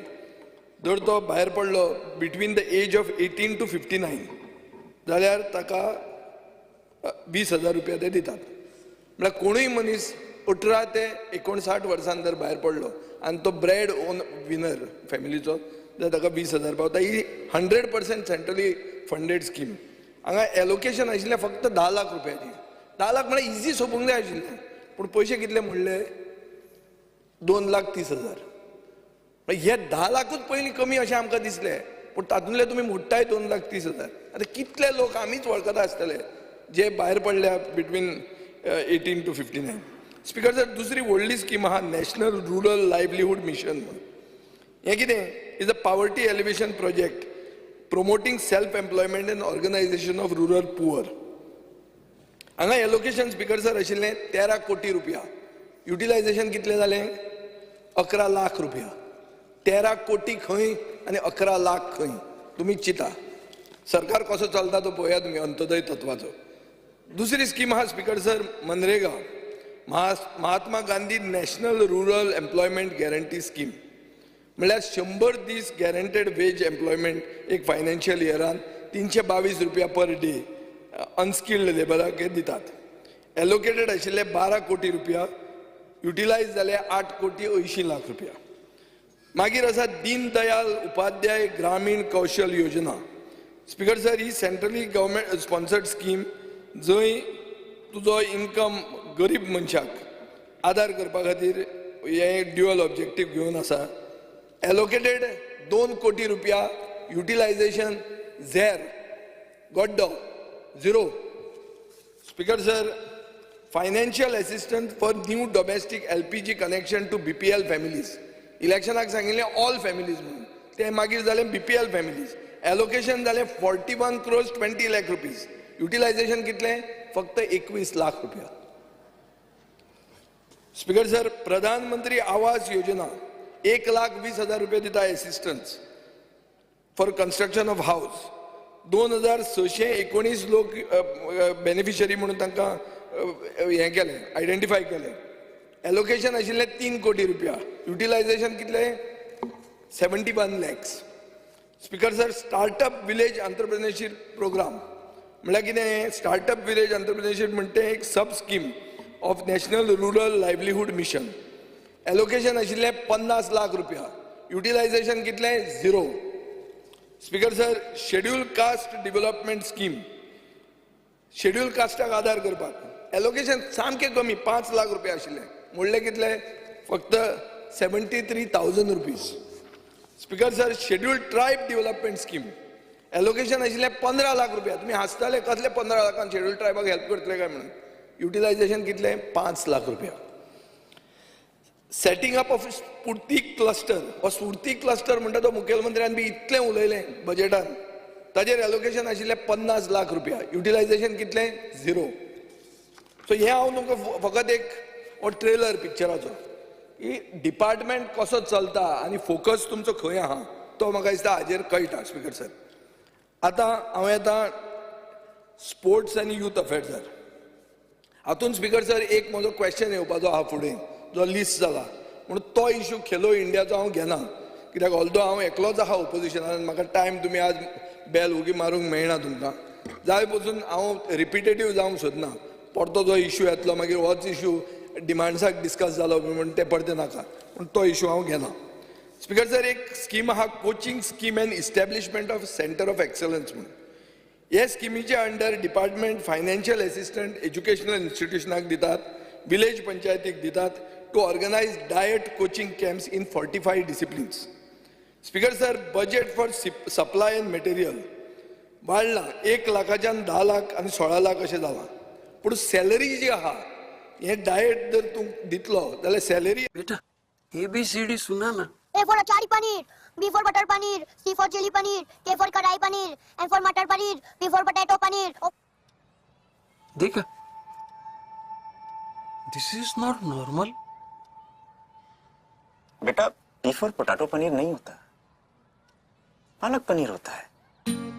जर तो भायर पडलो between the age of 18 to 59 जाल्यार ताका 20,000 रुपया ते दितात. म्हळ्यार कोणूय मनीस 18 ते 59 वर्सान जर भायर पडलो आनी तो ब्रेड ओन विनर फॅमिलीचो जाल्यार ताका 20,000 पावता. ही 100% सेंट्रली फंडेड स्कीम. हांगा एलोकेशन आशिल्लें फक्त 10 लाख रुपयाची. 10 लाख म्हळ्यार इजी सोंपूंक जाय आशिल्लें, पूण पयशे कितले म्हणले 2,30,000. हे 10 लाखूच पयलीं कमी अशें आमकां दिसलें, पूण तातूंतले तुमी मोडटाय 2,30,000. आतां कितले लोक आमीच वळखता आसतले जे भायर पडल्या बिटवीन 18 to 59. Speaker sir, दुसरी व्हडली स्कीम आहा नॅशनल रुरल लायवलीहूड मिशन म्हणून. हें कितें, is a poverty alleviation project promoting self employment and organisation of rural poor. हांगा एलोकेशन स्पीकर सर आशिल्लें 13 कोटी रुपया. युटिलायजेशन कितलें जालें 11 लाख रुपया. 13 कोटी खंय आनी 11 लाख खंय, तुमी चिंता. सरकार कसो चलता तो पळोवया तुमी अंत्योदय तत्वाचो. दुसरी स्कीम आहा speaker sir, MNREGA, Mahatma Gandhi national rural employment guarantee scheme. म्हणल्यार 100 दीस गॅरंटेड वेज एम्प्लॉयमेंट एक फायनान्शियल इयरान 322 रुपया पर डे अनस्किल्ड लेबराक दितात. एलोकेटेड आशिल्ले 12 कोटी रुपया, युटिलायज जाले 8 कोटी 80 लाख रुपया. मागीर आसा दीनदयाल उपाध्याय ग्रामीण कौशल योजना. स्पीकर सर, ही सेंट्रली गव्हर्मेंट स्पॉन्सर्ड स्कीम जंय तुजो इनकम गरीब मनशाक आदार करपा खातीर हें ड्युअल ऑब्जेक्टीव घेवन आसा. एलोकेटेड 2 कोटी रुपया, युटिलायजेशन झेर गड्डो 0. Speaker sir, financial assistance for new domestic LPG connection to BPL families. इलेक्शनाक सांगिल्लें ऑल फॅमिलीज म्हणून, तें मागीर जालें BPL families. Allocation जालें 41 crores 20 lakh rupees. Utilisation कितलें फक्त 21 लाख रुपया. स्पीकर सर, प्रधानमंत्री आवास योजना 1,20,000 रुपये दिता assistance for construction of house. 2,619 लोक बेनिफिशरी म्हणून तांकां हें केलें, आयडेंटिफाय केलें. एलोकेशन आशिल्लें 3 कोटी रुपया, युटिलायजेशन कितलें 71 lakhs. Speaker sir, startup village entrepreneurship programme म्हणल्यार कितें, स्टार्टअप विलेज एंटरप्रेन्योरशीप म्हणटा एक sub scheme of national rural livelihood mission. Allocation आशिल्लें 50 लाख रुपया, युटिलायजेशन कितलें 0. Speaker sir, schedule caste development scheme, schedule कास्टाक आदार करपाक एलोकेशन सामकें कमी 5 लाख रुपया आशिल्ले, म्हणलें कितले फक्त 73,000 rupees. Speaker sir, schedule tribe development scheme allocation आशिल्लें 15 लाख रुपया. तुमी हांसताले कसले 15 लाखान शेड्यूल ट्रायबाक हेल्प करतले काय म्हणून, युटिलायजेशन कितलें 5 लाख रुपया. Setting up of Sphurti cluster, हो स्फूर्ती क्लस्टर म्हणटा तो मुखेलमंत्र्यान बी इतलें उलयलें बजेटान, ताजेर एलोकेशन आशिल्लें 50 लाख रुपया, युटिलायजेशन कितलें 0. सो हें हांव तुमकां फकत एक हो ट्रेलर पिक्चराचो की डिपार्टमेंट कसो चलता आनी फोकस तुमचो खंय आहा तो म्हाका दिसता हाजेर कळटा. स्पीकर सर, आतां हांव येता स्पोर्ट्स आनी यूथ अफेर्सार. हातूंत स्पीकर सर एक म्हजो क्वेश्चन येवपाचो आहा फुडें जो लिस्ट जाला, म्हणून तो इशू खेलो इंडियाचो हांव घेना. कित्याक ऑल्दो हांव एकलोच आहा ओपोजिशनान, म्हाका टायम तुमी आज बेल उगी मारूंक मेळना तुमकां. जाय पसून हांव रिपिटेटीव जावंक सोदना. परतो जो इशू येतलो मागीर होच इशू डिमांड्साक डिस्कस जालो म्हूण तें परतें नाका, पूण तो इशू हांव घेना. स्पीकर सर, एक स्कीम आहा coaching scheme and establishment of centre of excellence म्हणून. हे स्किमीच्या under department financial assistant educational इन्स्टिट्युशनाक दितात, विलेज पंचायतीक दितात to organise DIET coaching camps in 45 disciplines. Speaker sir, budget for supply and material वाडलां, 1 लाखाच्यान 10 लाख आनी 16 लाख अशें जालां. पूण सॅलरी जी आहा, हें डायट जर तूं दितलो जाल्यार सॅलरी. बेटा ABCD सुना ना. A for achari paneer, B for butter paneer, C for chili paneer, K for kadai paneer, M for matar paneer, P for potato paneer. देखा, this is not normal. बेटा, P for potato paneer नहीं होता, पालक पनीर होता है.